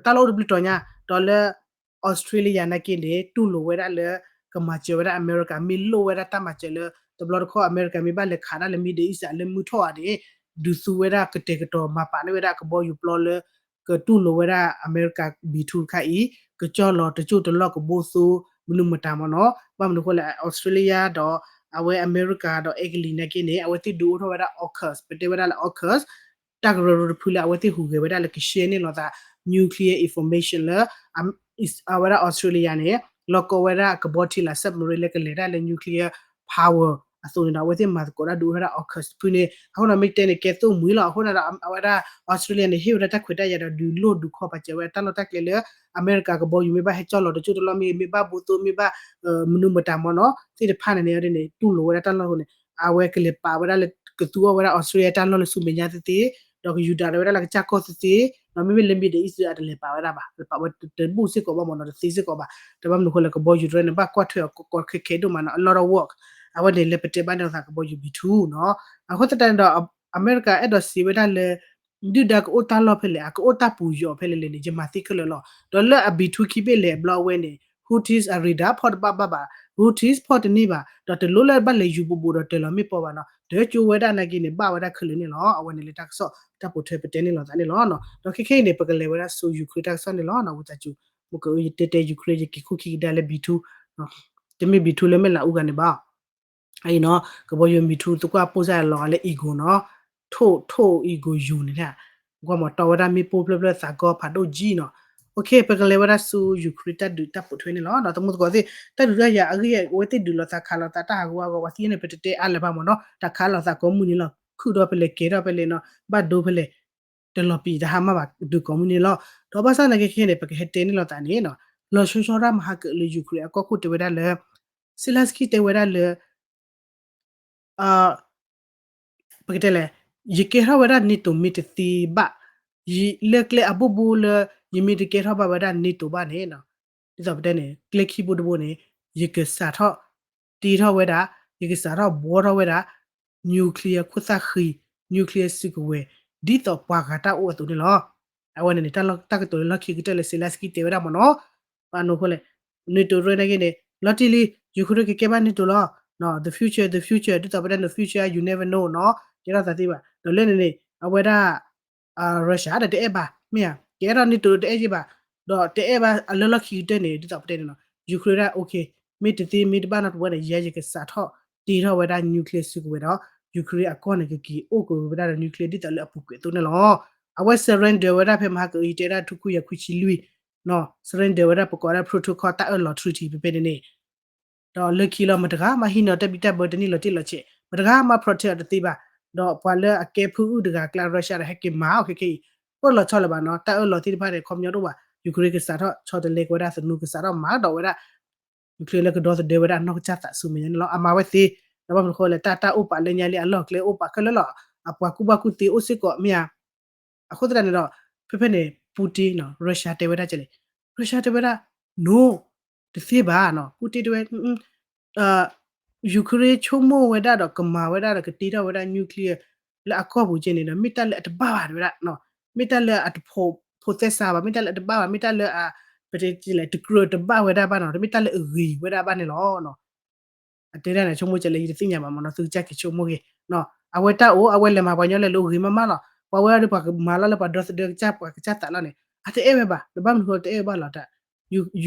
တၢ်လီၢ်အိၣ်တဘျုးတီၤညါ, ဒီးလၢ Australia နာ်က့န့ၣ် တူၢ်လိာ်ဝဲဒၣ်လၢ ကမၤစၢၤဝဲဒၣ်အမဲရကၤ မ့ၢ်လိၣ်ဝဲဒၣ်တၢ်မၤစၢၤလၢ တဘျီတခီၣ်အမဲရကၤမ့ၢ်ဘၣ်လဲၤခးဒၣ်လၢ Middle East လၢမုၢ်ထီၣ်ဧါန့ၣ် ဒုးသူဝဲဒၣ်ကတဲာ်ကတီၤမၤပာ်န့ၢ်ဝဲဒၣ်ကဘီယူၤပျီလၢ ကတူၢ်လိာ်ဝဲဒၣ်အမဲရကၤ B two တခါအံၤ ကကၠီၣ်လီၤတကၠိၢ်တလီၢ်ကဘိသိ မနုၤမတၤမ့ၢ်နီၤ. ဘၣ်မနုၤအဃိလဲၣ် Australia ဒီး အဝဲအမဲရကၤဒီးအဲကလံၤနာ်က့န့ၣ် အဝဲသ့ၣ်ဒုးအိၣ်ထီၣ်ဝဲဒၣ် AUKUS ပတဲဝဲဒၣ်လၢ AUKUS တၢ်ကရၢကရိတဖုလၢအဝဲသ့ၣ်ဟူးဂဲၤဝဲဒၣ်လၢက share န့ၢ်လိာ်သး nuclear information လၢ အဝဲဒၣ် Australia န့ၣ် လီၤကီဝဲဒၣ်ကဘီထံလာ် submarine လၢကလဲၤတၢ်လၢ nuclear power အသိးန့ၣ်ဒီး အဝဲသ့ၣ်မၤသကိးတၢ်ဒုးအိၣ်ထီၣ်ဝဲဒၣ် AUKUS တဖုန့ၣ် အဃိန့ၣ်မ့ၢ်တဲန့ၣ် ကဲသိၣ်မှံၤလီၤ. အဃိန့ၣ်ဒီး အဝဲဒၣ် Australia န့ၣ် ဟ့ၣ်ဝဲဒၣ်တၢ်ခွဲးတၢ်ယာ်ဒီး ဒုးလိၢ်ဒုးခီပာ်စၢၤဝဲတၢ်လီၢ်တၢ်ကျဲလၢ အမဲရကၤကဘီယူၤမ့ၢ်ဘၣ်ဟဲကၠီၣ်လီၤတကၠိၢ်တလီၢ်မ့ၢ်ဂ့ၤ မ့ၢ်ဘၣ်ဘိသိမ့ၢ်ဘၣ် မနုၤမတၤမ့ၢ်နီၤ သ့ၣ်တဖၣ်န့ၣ်န့ၣ် တူၢ်လိာ်ဝဲဒၣ်တၢ်လီၢ်အဃိန့ၣ် အဝဲကလဲၤပာ်ဝဲဒၣ်လၢ ကသူအီၤဝဲဒၣ် Australia တၢ်လီၢ်လၢဆူမဲာ်ညါသ့သ့, ဒီးကယူၤဒၤဝဲဒၣ်လၢကစၢ်ကီၢ်သ့သ့, ဒီးမ့မ့ၢ်လၢ Middle East အတလဲၤပာ်ဝဲဒၣ်ဘၣ်, တပာ်ဝဲတဘူၣ်စ့ၢ်ကီးဘၣ်မ့ၢ်နီၤ, တသ့စ့ၢ်ကီးဘၣ်. တဘၣ်မနုၤဃိလဲၣ် ကဘီယူၤတရၢန့ၣ် ဘၣ်ကွၢ်ထွဲအီၤကီကီခဲခဲဒိၣ်မးနီၤ, a lot of work. အဝဲန့ၣ်လၢပတဲဘၣ်န့ၣ်လီၤသး ကဘီယူၤ B two နီၤ. အဃိသတးန့ၣ်ဒီး အမဲရကၤအဲၣ်ဒိးစံးဝဲဒၣ်လၢ ဒုၣ်ဒါကအိၣ်တၢ်လီၢ်ဖဲလဲၣ်, အကအိၣ်တၢ်ပူၤယီၤဖဲလဲၣ်လဲၣ်န့ၣ် ယမၤသ့ခဲလၢာ်လီၤ. ဒီးလၢအ B two ခံဘ့ၣ်လဲၤဘျီအဝဲန့ၣ် Houthis အ radar ဖီၣ်တဘၣ်ဘၣ်ဘၣ်, Houthis ဖီၣ်တန့ၢ်ဘၣ်, ဒီးတလိၣ်လၢဘၣ်လဲၤယူၤဘူးဘူးဒီးတၢၤလီၤမ့ၣ်ပိၢ်ဘၣ်နီၤ, တၢ်ကၠိဝဲဒၣ်နာ်က့န့ၣ် ဘၣ်ဝဲဒၣ်ခဲလၢာ်န့ၣ်လီၤ. အဝဲန့ၣ်လၢတၢ်ကစီၣ်တၢ်ပိာ်ထွဲပတဲန့ၣ်လီၤသးန့ၣ်လီၤ. ဒီးခဲခဲအံၤန့ၣ် ပကလဲၤဝဲဒၣ်ဆူ Ukraine တၢ်ကစီၣ်န့ၣ်လီၤ. ဝံသးစူၤ မ့ၢ်ကယတဲတဲ Ukraine ယက့ၤခိၣ်ခံကဒါလၢ B two တမ့ၢ် B two လၢမဲၢ်လးအူဂၤန့ၣ်ဘၣ်. အံၤနီၤ ကဘီယူၤ B two သကွၢ်ပိၢ်စၢ်လီၤဂာ်လၢ Eagle နီၤ, ထိၣ်ထိၣ် Eagle ယူၤန့ၣ်, ကွၢ်မီၤတီဝဲဒၣ်မ့ၣ်ပိၢ်ဖျၢၣ်ဖျၢၣ်သးကီဖးဒိၣ်ကံနီၤ. ပကလဲၤဝဲဒၣ်ဆူ Ukraine တၢ်ဒုးတၢ်ပိာ်ထွဲန့ၣ်လီၤ. ဒီးသမူသကိးသ့ၣ် တၢ်ဒုးတၢ်ယၤအဂ့ၢ် အဝဲသ့ၣ်ဒုးလိာ်သးခးလိာ်သးတၢ်ဟးဂီၤအဂီၤ ပှၤသံန့ၣ် ပတတဲအါလၢၤဘၣ်မ့ၢ်နီၤ, တၢ်ခးလိာ်သးကိးမုၢ်နံၤလီၤ, ခုၣ်ဒီဖဲလဲၣ် ကဲထီၣ်ဖဲလဲၣ်နီၤ, ဘၣ်ဒိဖဲလဲၣ် တလီၤပံာ်တဟါမၢ်ဘၣ် ဒုးကိးမုၢ်နံၤလီၤ. ဒီးဘၣ်ဆၣ်သနာ်က့ခဲန့ၣ် ပကဟဲတဲန့ၢ်လိာ်သးန့ၣ်နီၤ, လီၤဆီဆီဒၣ်မဟါကလၢ Ukraine အကီၢ်ခိၣ်တဲဝဲဒၣ်လၢ Zelensky တဲဝဲဒၣ်လၢ ပကတဲလဲၣ်, ယကဲထီၣ်ဝဲဒၣ် NATO မ့ၢ်တသ့ဘၣ်, လၢကျဲအဘိဘိလၢ ယမ့ၢ်တကဲထီၣ်ဘၣ်ဝဲဒၣ် NATO ဘၣ်န့ၣ်, ဒ်သိးပတဲန့ၣ် ကျဲခံဘိတဘိန့ၣ် ယကစးထီၣ်တ့ထီၣ်ဝဲဒၣ်, ယကစးထီၣ်ဘှီထီၣ်ဝဲဒၣ် nuclear ခိၣ်သၣ်ဃံ, nuclear စုကဝဲၤ, ဒ်သိးပှၤဂၤတၢ်အိၣ်အသိးန့ၣ်လီၤ. အဝဲန့ၣ်န့ၣ် တၢ်ကတိၤလၢလီၢ်ခံကတၢၢ်လၢ Zelensky တဲဝဲဒၣ်မ့ၢ်နီၤ, ဘၣ်မနုၤဃိလဲၣ်, NATO တရၢနာ်က့န့ၣ် လီၤတံၢ်လံ, Ukraine ကကဲဘၣ် NATO လီၤ. The future, the future ဒ်သိးပတဲ the future you never know နီၤ, ကဲထီၣ်သးသ့ဘၣ်. ဒီးလၢန့ၣ်န့ၣ် အဝဲဒၣ် Russia ဒီးတအဲၣ်ဘၣ်, မ့ၢ်ဧါ, ကဲထီၣ် NATO တအဲၣ်ယ့ၣ်ဘၣ်, ဒီးတအဲၣ်ဘၣ်အလၢလီၢ်ခံကတၢၢ်န့ၣ် ဒ်သိးပတဲန့ၣ်နီၤ, Ukraine ဒၣ် okay မ့ၢ်တသ့မ့ၢ်တဘၣ်နီတဝဲန့ၣ် ယဲယကစးထီၣ်တ့ထီၣ်ဝဲဒၣ် nuclear စုကဝဲၤဒီး Ukraine အကီၢ်န့ၣ် ကက့ၤအိၣ်က့ၤဝဲဒၣ်ဒီး nuclear ဒ်သိးလၢအပူၤကွံာ်အသိးန့ၣ်လီၤ. အဝဲ surrender ဝဲဒၣ်ဖဲမဟါကအံၤ တဲဒၣ် ထူၢ်ခူၣ်ယၤခွံဆံလွံၢ် surrender ဝဲဒၣ် ပကိးဝဲဒၣ် protocol တၢ်အၢၣ်လီၤ treaty ဖဲဖဲန့ၣ်န့ၣ် ဒီးလၢခံလီၤ မတဂၤမၤဟံးန့ၢ်အီၤတၢ်ဘံၣ်တၢ်ဘၢတန့ၢ်လီၤတံၢ်လီၤဆဲး, မတဂၤမၤ protect အီၤတသ့ဘၣ်. ဒီးပှၤလၢအကဲဖုအုၣ်တဂၤအကျါ Russia ဒီးဟဲက့ၤမၤအီၤခဲခဲအံၤ, အိၣ်လီၤဆီလၢၤဘၣ်နီၤ, တၢ်အၢၣ်လီၤသ့ၣ်တဖၣ်န့ၣ် ခီပညီတအိၣ်ဘၣ်, Ukraine ကစးထီၣ်ဆီတလဲက့ၤဝဲဒၣ်သနူ ကစးထီၣ်မၤဒီးဝဲဒၣ် Ukraine လၢကဒီသဒၢဝဲဒၣ်အနီၢ်ကစၢ်သးဆူမဲာ်ညါန့ၣ်လီၤ. အမၤဝဲသ့, ဒီးဘၣ်မနုၤဃိလဲၣ် တၢ်တၢ်အိၣ်ပာ်လၢညါလံ အလီၢ်အကျဲအိၣ်ပာ်ခဲလၢာ်လီၤ, အပှၤကူၣ်ဘၣ်ကူၣ်သ့အိၣ်စ့ၢ်ကီးမ့ၢ်ဧါ. အဃိသတးန့ၣ်ဒီး ဖဲဖဲန့ၣ် Putin နီၤ Russia တဲဝဲဒၣ်ကလဲၣ်, Russia တဲဝဲဒၣ် no တသ့ဘၣ်နီၤ, Putin တဲဝဲ Ukraine ဆိကမိၣ်ဝဲဒၣ်ဒီးကမၤဝဲဒၣ်ဒီးကတ့ထီၣ်ဝဲဒၣ် nuclear လၢအကီၢ်ပူၤကဲန့ၣ်ဒီး မ့ၢ်တၢ်လၢအတဘၣ်ဘၣ်တဲဝဲဒၣ်, မ့ၢ်တၢ်လၢအတဖိးသဲစးဘၣ်, မ့ၢ်တၢ်လၢအတဘၣ်ဘၣ်, မ့ၢ်တၢ်လၢအ ပတဲလဲၣ် တကြၢးတဘၣ်ဝဲဒၣ်ဘၣ်နီၤ, တမ့ၢ်တၢ်လၢအဂ့ၤဝဲဒၣ်ဘၣ်န့ၣ်လီၤ. အတဲဒၣ်န့ၣ် ဆိကမိၣ်ကလဲၣ် ယတသ့ၣ်ညါဘၣ်မ့ၢ်နီၤ, သုကစၢ်က့ၤဆိကမိၣ်ဂ့ၤ, အဝဲတၢ်အိၣ် အဝဲလဲၤမၤပှၤကညီလဲၤလိၤဂ့ၤမးမးလီၤ, ပှၤဝဲဒၣ်ဒီးပှၤကမၤလီၤလၢပှၤဒီသဒၢကစၢ်ပှၤကစၢ်သးလီၤန့ၣ် အတအဲၣ်ဝဲဘၣ်, ဒီးဘၣ်မနုၤဃိတအဲၣ်ဝဲဘၣ်လီၤတၢ်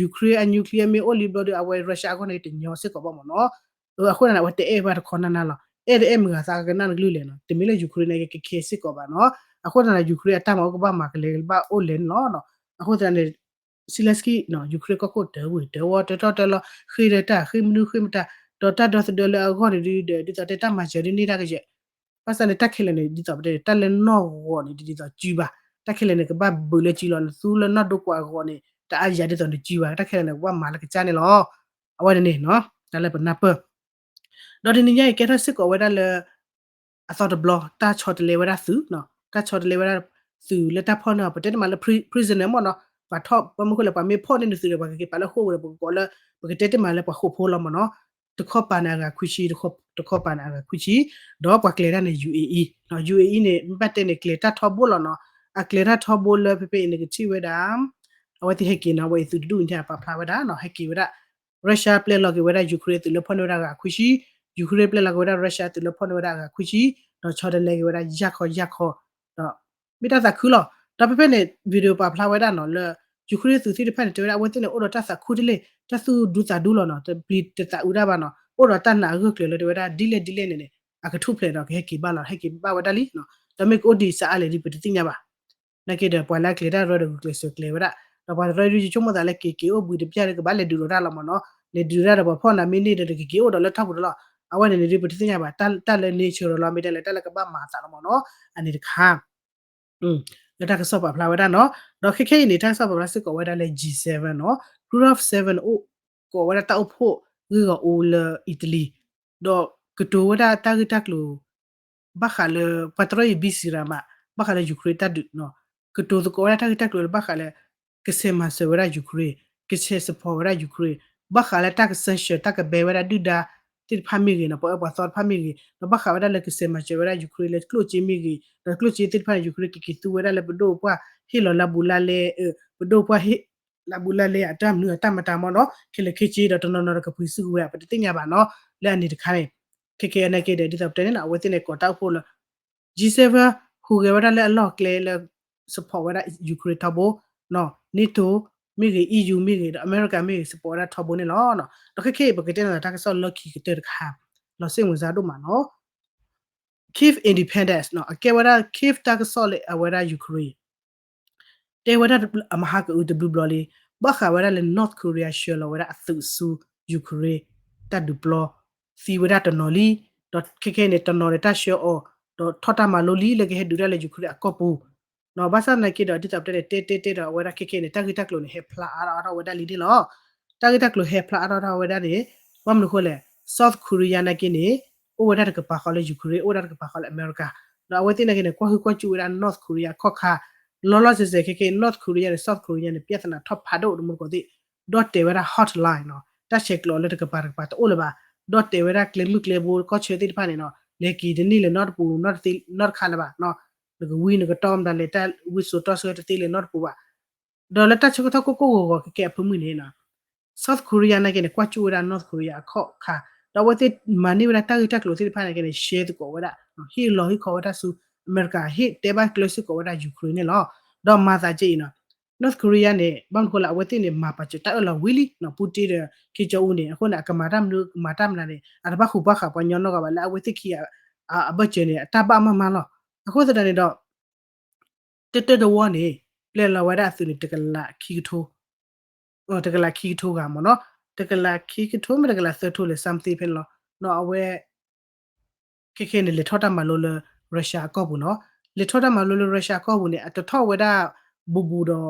Ukraine အ nuclear မ့ၢ်အိၣ်လံဘျီဒီး အဝဲ Russia အဂီၢ်န့ၣ် တညီစ့ၢ်ကီးဘၣ်မ့ၢ်နီၤ. အဃိသတးန့ၣ် အဝဲတအဲၣ်ဘၣ်တခီနၢ်နၢ်လီၤ, အဲၣ်တအဲၣ်မုၢ်ဂၤသးကနၣ်တကလုာ်လဲၣ်နီၤ, တမ့ၢ်လၢ Ukraine န့ၣ် ကကဲစ့ၢ်ကီးဘၣ်နီၤ. အဃိသတးန့ၣ် Ukraine အတၢ်မၤအိၣ်ကဘၣ်မၤကလဲၤကဘၣ်အိၣ်လဲၣ်န့ၣ်လီၤ. အဃိသတးန့ၣ် Zelensky Ukraine ကီၢ်ခိၣ်တၢဝံၤတၢဝီတၢထီၣ်တၢလီၤ ဃ့ဒီးတၢ်ဃ့မနုၤဃ့မတၤ, ဒီးတၢ်ဒီသဒၢလၢအဂီၢ်န့ၣ်ဒုးဒီး ဒ်သိးတဲတၢ်မၤစၢၤဒုးန့ၢ်တၢ်ကယဲၢ် ဘၣ်ဆၣ်န့ၣ် တၢ်ခဲလၢာ်န့ၣ် ဒ်သိးပတဲ တၢ်လၢနီၢ်ဂီၤန့ၣ် ဒ်သိးစုဘၣ်, တၢ်ခဲလၢာ်န့ၣ် ကဘၣ်ဘုးလၢစုလီၤ, နသူလၢနီၢ်ဒိကွာ်အဂီၤန့ၣ် တအါယၤဒ်သိးနစုဘၣ်, တၢ်ခဲလၢာ်န့ၣ် ကဘၣ်မၤလၢကစၢ်န့ၣ်လီၤ. အဝဲန့ၣ်န့ၣ် တၢ်လၢပနၢ်ပၢၢ် ဒီးတနံၤညါအံၤကဲထီၣ်စ့ၢ်ကီးဝဲဒၣ်လၢ အသီတဘျီ တၢ်ဆီတလဲဝဲဒၣ်သုး, တၢ်ဆီတလဲဝဲဒၣ်သုးလၢတၢ်ဖီၣ်န့ၢ်အီၤ ပတဲတမးလၢ prisoner မ့ၢ်နီၤ, ပှၤထီၣ် ဘၣ်မနုၤဃိလဲၣ် ပှၤမ့ၢ်ဖီၣ်န့ၢ်နသုးဒီး ပှၤကက့ၤပာ်လၢဃိာ်ပူၤဒီး ပကကိးလၢ ပကတဲတမးလၢပှၤဃိာ်ဖိလီၤမ့ၢ်နီၤ, တခီပၤန့ၣ်အဂၤခွံဆံ, တခီပၤန့ၣ်အဂၤခွံဆံ, ဒီးပှၤကျဲၤဒၣ်န့ၣ် UAE, UAE န့ၣ် မ့ၢ်ဘၣ်တဲန့ၣ် ကျဲၤတၢ်ထီဘိလီၤနီၤ, အကျဲၤတၢ်ထီဘိလၢဖဲဖဲအံၤန့ၣ် ကထံၣ်ဝဲဒၣ် အဝဲသ့ၣ်ဟဲက့ၤနီၤ, အဝဲအံၤသုးတဒူၣ်န့ၣ် အပာ်ဖျါဝဲဒၣ်နီၤ, ဟဲက့ၤဝဲဒၣ် Russia ပျဲလီၤက့ၤဝဲဒၣ် Ukraine သုးလၢဖီၣ်န့ၢ်ဝဲဒၣ်အဂၤခွံဆံ, Ukraine ပျဲလီၤက့ၤဝဲဒၣ် Russia သုးလၢဖီၣ်န့ၢ်ဝဲဒၣ်အဂၤခွံဆံ, ဒီးဆီတလဲက့ၤဝဲဒၣ်ယၢ်ခီယၢ်ခီ, ဒီးမ့ၢ်တၢ်သးခုလီၤ. ဒီးဖဲဖဲန့ၣ် video ပာ်ဖျါဝဲဒၣ်နီၤလၢ Ukraine သုးသ့ၣ်တဖၣ်န့ၣ် တဲဝဲဒၣ်အဝဲသ့ၣ်န့ၣ် အိၣ်ဒီးတၢ်သးခုတလ့ၢ်, တၢ်သူၣ်ဒူသးဒူလီၤနီၤ, တပျံၤတသးအုးတၢ်ဘၣ်နီၤ, အိၣ်ဒီးတၢ်နာ်အဂၢၢ်ကျၢၤလၢတဲဝဲဒၣ် ဒ်လဲၣ်ဒ်လဲၣ်န့ၣ်န့ၣ် အကထူၣ်ဖျဲးဒီးကဟဲက့ၤဘၣ်လီၤ, ဟဲက့ၤဘၣ်ဝဲဒၣ်လံနီၤ, ဒီးမ့ၢ်ကအိၣ်ဒံးစးအါလဲၣ်ဒ်ပတသ့ၣ်ညါဘၣ်. နာ်က့ဒီး ပှၤလၢအကျဲၤတၢ်ရၢဒီးဂုာ်ကျဲးစၢးကျဲၤဝဲဒၣ်, ဒီးပှၤတရၢဒုးယဆိကမိၣ်သးလၢက့ၤက့ၤအိၣ်ဘှံးတပျၢ်ဒီးကဘၣ်လဲၤဒုးလိာ်တၢ်လီၤမ့ၢ်နီၤ, လဲၤဒုးတၢ်ဒီးပှၤဖီၣ်နၤမ့ၢ်န့ၢ်ဒီးကက့ၤအိၣ်ဒီးလၢထီၣ်ပူၤတလီၤ, အဝဲန့ၣ်န့ၣ်ဒ်ပတသ့ၣ်ညါဘၣ်, တၢ်လၢ nature လီၤ မ့ၢ်တဲလဲၣ် တၢ်လၢကဘၣ်မၤအသးလီၤမ့ၢ်နီၤ, အန့ၣ်တခါ လၢတၢ်ကစီၣ်ပာ်ဖျါဝဲဒၣ်နီၤ, ဒီးခဲခဲအံၤန့ၣ် တၢ်ကစီၣ်ပာ်ဖျါစ့ၢ်ကီးဝဲဒၣ်လၢ G seven နီၤ, Group of Seven အိၣ်ကိးဝဲဒၣ်တၢ်အိၣ်ဖှိၣ်ဂ့ၢ်ဂီၤအူလၢ Italy, ဒီးကတိၤဝဲဒၣ်တၢ်ဂ့ၢ်တၢ်ကျိၤ ဘၣ်ဃးလၢ ပှၤတရၢအံၤ ဘံစံရၤမး ဘၣ်ဃးလၢ Ukraine တၢ်ဒုးနီၤ ကတိၤသကိးဝဲဒၣ်တၢ်ဂ့ၢ်တၢ်ကျိၤလၢဘၣ်ဃးလၢ ကဆဲးမၤစၢၤဝဲဒၣ် Ukraine, ကဆဲး support ဝဲဒၣ် Ukraine, ဘၣ်ဃးလၢတၢ်က sanction တၢ်ကဘဲဝဲဒၣ်ဒုၣ်ဒါသ့ၣ်တဖၣ်မ့ၢ်ဂ့ၤနီၤ ပှၤအၢပှၤသီတဖၣ်မ့ၢ်ဂ့ၤ ဒီးဘၣ်ဃးဝဲဒၣ်လၢကဆဲးမၤစၢၤဝဲဒၣ် Ukraine လၢကျိၣ်စ့မ့ၢ်ဂ့ၤ ဒီးကျိၣ်စ့သ့ၣ်တဖၣ်န့ၣ် Ukraine ကက့ၤသူဝဲဒၣ်လၢပဒိၣ်ပှၢ် ဟ့ၣ်လီၤလၢဘူးလါလဲ ပဒိၣ်ပှၢ်ဟ့ၣ် လၢဘူးလါလဲအတၢ်မနုၤအတၢ်မတၤမ့ၢ်နီၤ ခဲလၢာ်ခဲဆ့ဒီးတနီၤနီၤဒီးကပှ့ၤစုကဝဲၤ ပတသ့ၣ်ညါဘၣ်နီၤ လၢအန့ၣ်တခါန့ၣ် ခဲခဲအံၤနာ်က့ဒီး ဒ်သိးပတဲန့ၣ်နီၤ အဝဲသ့ၣ်န့ၣ်ကိးတၢ်အိၣ်ဖှိၣ်လၢ G seven ဟူးဂဲၤဝဲဒၣ်လၢအလီၢ်ကျဲလၢ support ဝဲဒၣ် Ukraine ထီဘိ NATO မ့ၢ်ဂ့ၤ EU မ့ၢ်ဂ့ၤ ဒီးအမဲရကၤမ့ၢ်ဂ့ၤ support ဝဲဒၣ်ထီဘိန့ၣ်လီၤ. ဒီးခဲခဲအံၤ ပကတဲန့ၣ်တၢ်ကစီၣ်လၢခံကတၢၢ်တခါ လီၤစ့ၣ်မုာ်စါဒိၣ်မးနီၤ Kyiv independence နီၤ အကဲဝဲဒၣ် Kyiv တၢ်ကစီၣ်လၢအဝဲဒၣ် Ukraine တဲဝဲဒၣ်အမဟါကအုတဘျုးဘျီလံ ဘၣ်ဃးဝဲဒၣ်လၢ North Korea ဆှၢလီၤဝဲဒၣ်အသုးဆူ Ukraine တၢ်ဒုးပျီ သံဝဲဒၣ်တနီၤလံ ဒီးခဲခဲန့ၣ် တနီၤန့ၣ်တၢ်ဆှၢအီၤ ဒီးထီၣ်တၢ်မၤလိလံလၢကဟဲဒုးတၢ်လၢ Ukraine အကီၢ်ပူၤ ဘၣ်ဆၣ်သနာ်က့ဒီး ဒ်သိးပတဲန့ၣ် တဲတဲတဲဒီးအဝဲဒၣ်ခဲခဲန့ၣ် တၢ်ဂ့ၢ်တၢ်ကျိၤန့ၣ် ဟဲဖျါအါထီၣ်အါထီၣ်ဝဲဒၣ်လံန့ၣ်လီၤ. တၢ်ဂ့ၢ်တၢ်ကျိၤဟဲဖျါအါထီၣ်အါထီၣ်ဝဲဒၣ်န့ၣ် ဘၣ်မနုၤဃိလဲၣ် South Korea နာ်က့န့ၣ် အိၣ်ဝဲဒၣ်တကပၤဃီလၢ Ukraine အိၣ်ဝဲဒၣ်တကပၤဃီလၢအမဲရကၤ ဒီးအဝဲသ့ၣ်နာ်က့န့ၣ် ကွၢ်ဟုၣ်ကွၢ်စူၣ်ဝဲဒၣ် North Korea ခီၣ်ခါ လီၤလီၤဆဲးဆဲးခဲခဲ North Korea န့ၣ် South Korea န့ၣ် ပြဿနာထီၣ်ဖးဒိၣ်တမူတကိးသ့ၣ် ဒီးတဲဝဲဒၣ် hotline နီၤ တၢ်ဆဲးကျိးလၢတကပၤတကပၤတအိၣ်လၢၤဘၣ် ဒီးတဲဝဲဒၣ်ကျဲမုၢ်ကျဲဘိကီၢ်ဆၢသ့ၣ်တဖၣ်န့ၣ်နီၤ လဲၤက့ၤတန့ၢ်လၢၤနီတပူၤ နီတခါလၢၤဘၣ် နကဝံနကတီမတၤလဲၤတၢ်ဝံစိာ်တီဆှၢတသ့လၢၤနီတပူၤဘၣ် ဒီးလၢတၢ်ဆၢကတီၢ်ကိၢ်ကိၢ်ဂီၤဂီၤခဲခဲအဖၢမုၢ်န့ၣ် South Korea နာ်က့န့ၣ် ကွၢ်စူၣ်ဝဲဒၣ် North Korea အခီၣ်ခါ ဒီးအဝဲသ့ၣ်မၤန့ၢ်ဝဲဒၣ်တၢ်ဂ့ၢ်တၢ်ကျိၤသ့ၣ်တဖၣ်နာ်က့န့ၣ် share သကိးဝဲဒၣ် ဟ့ၣ်လီၤဟ့ၣ်ခီဝဲဒၣ်ဆူ အမဲရကၤ ဟ့ၣ်တဲဘၣ်ကျဲစ့ၢ်ကီးဝဲဒၣ် Ukraine န့ၣ်လီၤ. ဒီးမၤသးက့အံၤနီၤ North Korea န့ၣ် ဘၣ်မနုၤဃိလၢအဝဲသ့ၣ်န့ၣ် မၤပာ်စၢၤတၢ်အၢၣ်လီၤဝံၤလံ Putin ဒီး Kim Jong Un န့ၣ် အဃိန့ၣ် အကမၤတၢ်မနုၤကမၤတၢ်မနုၤန့ၣ် အတဘၣ်ဃူဘၣ်ဃးပှၤကညီနီတဂၤဘၣ် လၢအဝဲသ့ၣ်ခံဂၤ အဘၢၣ်စၢၤန့ၣ် အတၢ်ဘၣ်မးမးလီၤ. အဃိသတးန့ၣ်ဒီး တၢတၢတဝီန့ၣ် ပျဲလီၤဝဲဒၣ်အသုးန့ၣ် တကလးခံကထိ တကလးခံကထိဂၤမ့ၢ်နီၤ တကလးခံကထိမ့ၢ်တကလးသၢကထိလဲၣ် something ဖဲန့ၣ်လီၤ. ဒီးအဝဲ ခဲခဲန့ၣ် လဲၤထီၣ်တၢ်မၤလိလၢ Russia အကီၢ်ပူၤနီၤ လဲၤထီၣ်တၢ်မၤလိလၢ Russia အကီၢ်ပူၤန့ၣ် အတထီၣ်ဝဲဒၣ် ဘူးဘူးဒီး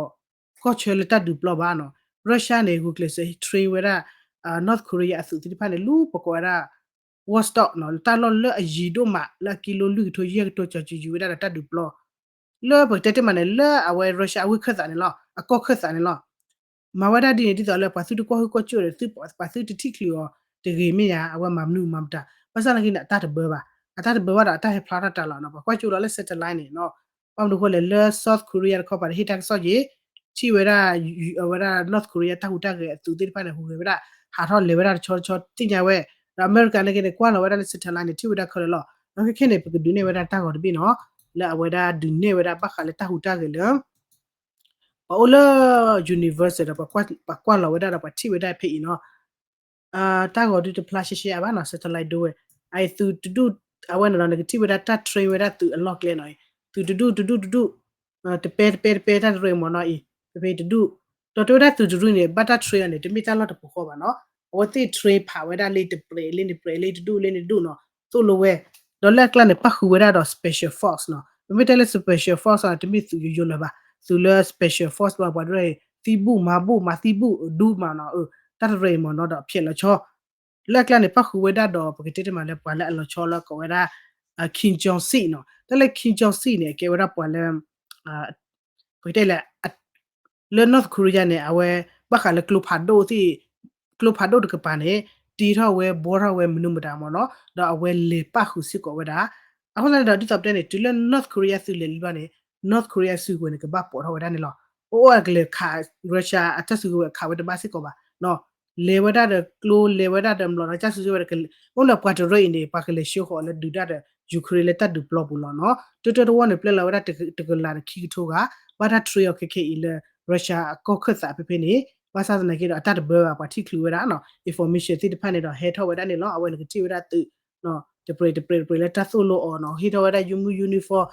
ကီၢ်ဆၢလၢတၢ်ဒုးပျီဘၣ်နီၤ Russia န့ၣ် ဂုာ်ကျဲးစၢး train ဝဲဒၣ် North Korea အသုးသ့ၣ်တဖၣ်န့ၣ် လူပကိးဝဲဒၣ် Vostok နီၤ တၢ်လီၢ်လၢအယံၤဒိၣ်မး လၢအကံလိလွံၢ်ကထိယဲၢ်ကထိ ကၠီၤကံယံၤဝဲဒၣ်ဒီးတၢ်ဒုးပျီ လၢပကတဲတ့ၢ်မးန့ၣ် လၢအဝဲ Russia အဝ့ၢ်ခၢၣ်သးန့ၣ်လီၤ အကီၢ်ခၢၣ်သးန့ၣ်လီၤ. မၤဝဲဒၣ်ဒ်န့ၣ် ဒ်သိးလၢပှၤသုတကွၢ်ဟုၣ်ကွၢ်စူၣ်ဒီး ပှၤသုတထံၣ်ချုးအီၤတဂ့ၤမ့ၢ်ဧါ အဝဲမၤမနုၤမၤမတၤ ဘၣ်ဆၣ်သနာ်က့န့ၣ် အတၢ်တဘၢဘၣ် အတၢ်တဘၢဘၣ်ဒီးအတၢ်ဟဲဖျါထီၣ်တၢ်လီၤနီၤ ပှၤကွၢ်စူၣ်လီၤလၢ satellite န့ၣ်နီၤ ဘၣ်မနုၤဃိလဲၣ် လၢ South Korea တခီပၤန့ၣ် ဟ့ၣ်တၢ်ကစီၣ်က့ၤ ထံၣ်ဝဲဒၣ် အဝဲဒၣ် North Korea တၢ်ဟူးတၢ်ဂဲၤအသုးသ့ၣ်တဖၣ်န့ၣ် ဟူးဂဲၤဝဲဒၣ် ဟးထီၣ်လဲၤဝဲဒၣ်တဆီတဆီသ့ၣ်ညါဝဲ ဒီးအမဲရကၤနာ်က့န့ၣ် ကွၢ်လီၤဝဲဒၣ်လၢ satellite န့ၣ် ထံၣ်ဝဲဒၣ်ခဲလၢာ်လီၤ. ဒီးခဲခဲန့ၣ် ပကဒုးနဲၣ်ဝဲဒၣ်တၢ်ဂီၤတဘ့ၣ်နီၤ လၢအဝဲဒၣ်ဒုးနဲၣ်ဝဲဒၣ်ဘၣ်ဃးလၢတၢ်ဟူးတၢ်ဂဲၤလၢ ပှၤအိၣ်လၢ universe ဒီး ပှၤကွၢ်လီၤဝဲဒၣ်ဒီးပှၤထံၣ်ဝဲဒၣ်ဖဲအံၤနီၤ တၢ်ဂီၤဒုးတဖျါရှဲရှဲအါဘၣ်နီၤ satellite ဒိဝဲ အအံၤသုးတဒူၣ် အဝဲန့ၣ်နီၤ နကထံၣ်ဝဲဒၣ်တၢ် train ဝဲဒၣ်သုးအလီၢ်ကျဲနီၤ သုးတဒူၣ်တဒူၣ်တဒူၣ် တပဲတပဲတပဲတၢ်တရၢမ့ၢ်နီၤအံၤ ဖဲဖဲတဒူၣ် ဒီးတဲဝဲဒၣ်သုးတဒူၣ်န့ၣ် ဘၣ်တၢ် train အီၤန့ၣ် တမ့ၢ်တၢ်လီၢ်တပူၤဃီဘၣ်နီၤ အဝဲသ့ၣ် train ဖးဝဲဒၣ်လၢတပြဲးလၢန့ၣ်ပြဲးလၢတဒူၣ်လၢန့ၣ်တဒူၣ်နီၤ သိၣ်လိဝဲ ဒီးလၢအကျါန့ၣ် ပၣ်ဃုာ်ဝဲဒၣ်ဒီး special force နီၤ ပမ့ၢ်တဲလၢ special force န့ၣ် တမ့ၢ်သုးယိယိလၢၤဘၣ် သုးလၢ special force ဘၣ်ပှၤတရၢအံၤ သံဘူၣ်မၤဘူၣ်မၤသံဘူၣ်ဒူမးနီၤ တၢ်တရၢအံၤမ့ၢ်နီၤဒီး ဖျဲးလီၤဆီ လၢအကျါန့ၣ် ပၣ်ဃုာ်ဝဲဒၣ်ဒီး ပကတဲတ့ၢ်မးလၢပှၤလၢအလီၤဆီလၢကိးဝဲဒၣ် Kim Jong Sik နီၤ တၢ်လၢ Kim Jong Sik န့ၣ် အကဲဝဲဒၣ်ပှၤလၢ ပကတဲလၢ လၢ North Korea န့ၣ် အဝဲ ဘၣ်ဃးလၢကျိဖးဒိၣ်သ့ၣ် ကျိဖးဒိၣ်တကပၤန့ၣ် တ့ထီၣ်ဝဲဘှီထီၣ်ဝဲမနုၤမတၤမ့ၢ်နီၤ ဒီးအဝဲလဲၤပၣ်ဃုာ်စ့ၢ်ကီးဝဲဒၣ် အဃိသတးန့ၣ်ဒီး ဒ်သိးပတဲန့ၣ် တုၤလၢ North Korea သုးလဲၤလံဘျီန့ၣ် North Korea စုကဝဲၤန့ၣ် ကဘၣ်ပိာ်ထီၣ်ဝဲဒၣ်န့ၣ်လီၤ. အိၣ်အိၣ်အကလဲၤခး Russia အတၢ်စုကဝဲၤခးဝဲတဘၣ်စ့ၢ်ကီးဘၣ် လဲၤဝဲဒၣ်ဒီးကျိ လဲၤဝဲဒၣ်ဒီးမျိာ်ဒီးတၢ်စုကဝဲၤ အိၣ်လၢပှၤတရၢအံၤန့ၣ် ပှၤကလဲၤဆှၢဃီၤလၢဒုးတၢ်ဒီး Ukraine လၢတၢ်ဒုးပျီပူၤလီၤနီၤ တၢတၢတဝီန့ၣ် ပျဲလီၤဝဲဒၣ်တကလးဒီးခံကထိဂၤ ဘၣ်တၢ် train အီၤခဲခဲအံၤလၢ Russia အကီၢ်ခၢၣ်သးဖဲဖဲန့ၣ် ဘၣ်ဆၣ်သနာ်က့ဒီး အတၢ်တဘၢဘၣ် ပှၤထံၣ်ချုးဝဲဒၣ်နီၤ information သ့ၣ်တဖၣ်န့ၣ်ဒီး ဟဲထီၣ်ဝဲဒၣ်န့ၣ်လီၤ အဝဲန့ၣ်ကထံၣ်ဝဲဒၣ်သုး တပြဲးတပြဲးတပြဲးလၢတၢ်သိၣ်လိအီၤနီၤ ဟ့ၣ်ထီၣ်ဝဲဒၣ် uniform